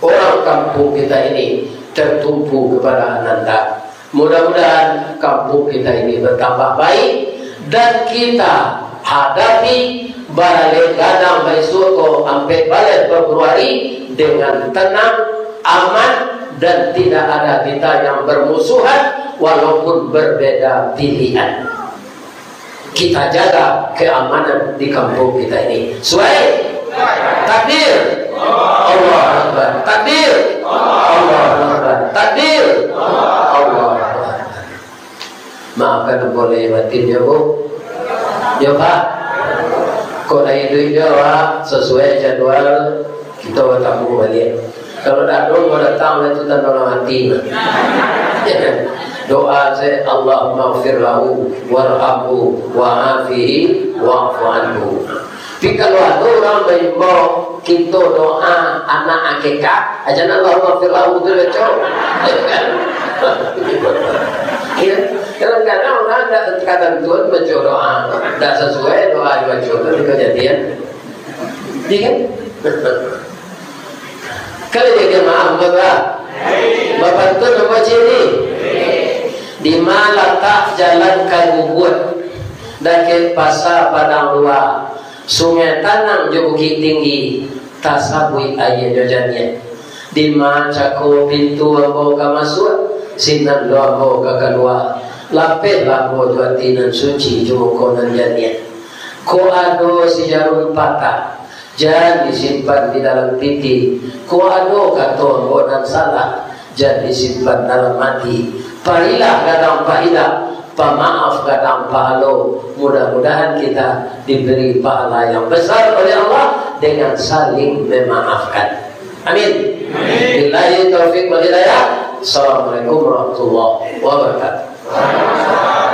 orang kampung kita ini tertumpu kepada Ananda. Mudah-mudahan kampung kita ini bertambah baik dan kita hadapi baralek gadang baisuak ko ampek baleh Februari dengan tenang, aman, dan tidak ada kita yang bermusuhan walaupun berbeda pilihan. Kita jaga keamanan di kampung kita ini. Suai? Takbir. Allahu Akbar. Takbir. Allahu Akbar. Takbir. Allahu Akbar. Maafkan boleh batin ya, Bu. Ya, Pak. Kok lain duit dia, Pak, sesuai jadwal. Kita batamu baliak. Kalau dak ado, mau datang lah tu tanda lah mati. Doa saya, "Allahummaghfir lahu warhamhu wa'afihi wa'fu anhu." Tapi kalau ada orang mengimbau kita doa anak akikah, aja nak Allahummaghfir lahu tu baca. Ya. Kadang-kadang orang tak terkadang Tuhan baca doa, tak sesuai doa dibaca tu di kejadian. Iya kan? Kalau dia kena maaf, Bapak. Bapak tu nampak ciri. Di mana letak Jalan ka Guguak, dakek Pasa Padang Lua, Sungai Tanang jo Bukik Tinggi, tasabuik aianyo janiah. Dima cako pintu ambo ka masuak, sinan lo ambo ka kalua. Lapehlah ambo jo ati nan suci, jo muko nan janiah. Kok ado si jarum patah, jan disimpan di dalam piti. Kok ado kato ambo nan salah, jan disimpan dalam ati. Pailah gadang pailah, pamaaf gadang pahalo. Mudah-mudahan kita diberi pahala yang besar oleh Allah dengan saling memaafkan. Amin. Amin. Billahi taufiq wal hidayah. Assalamualaikum warahmatullahi wabarakatuh.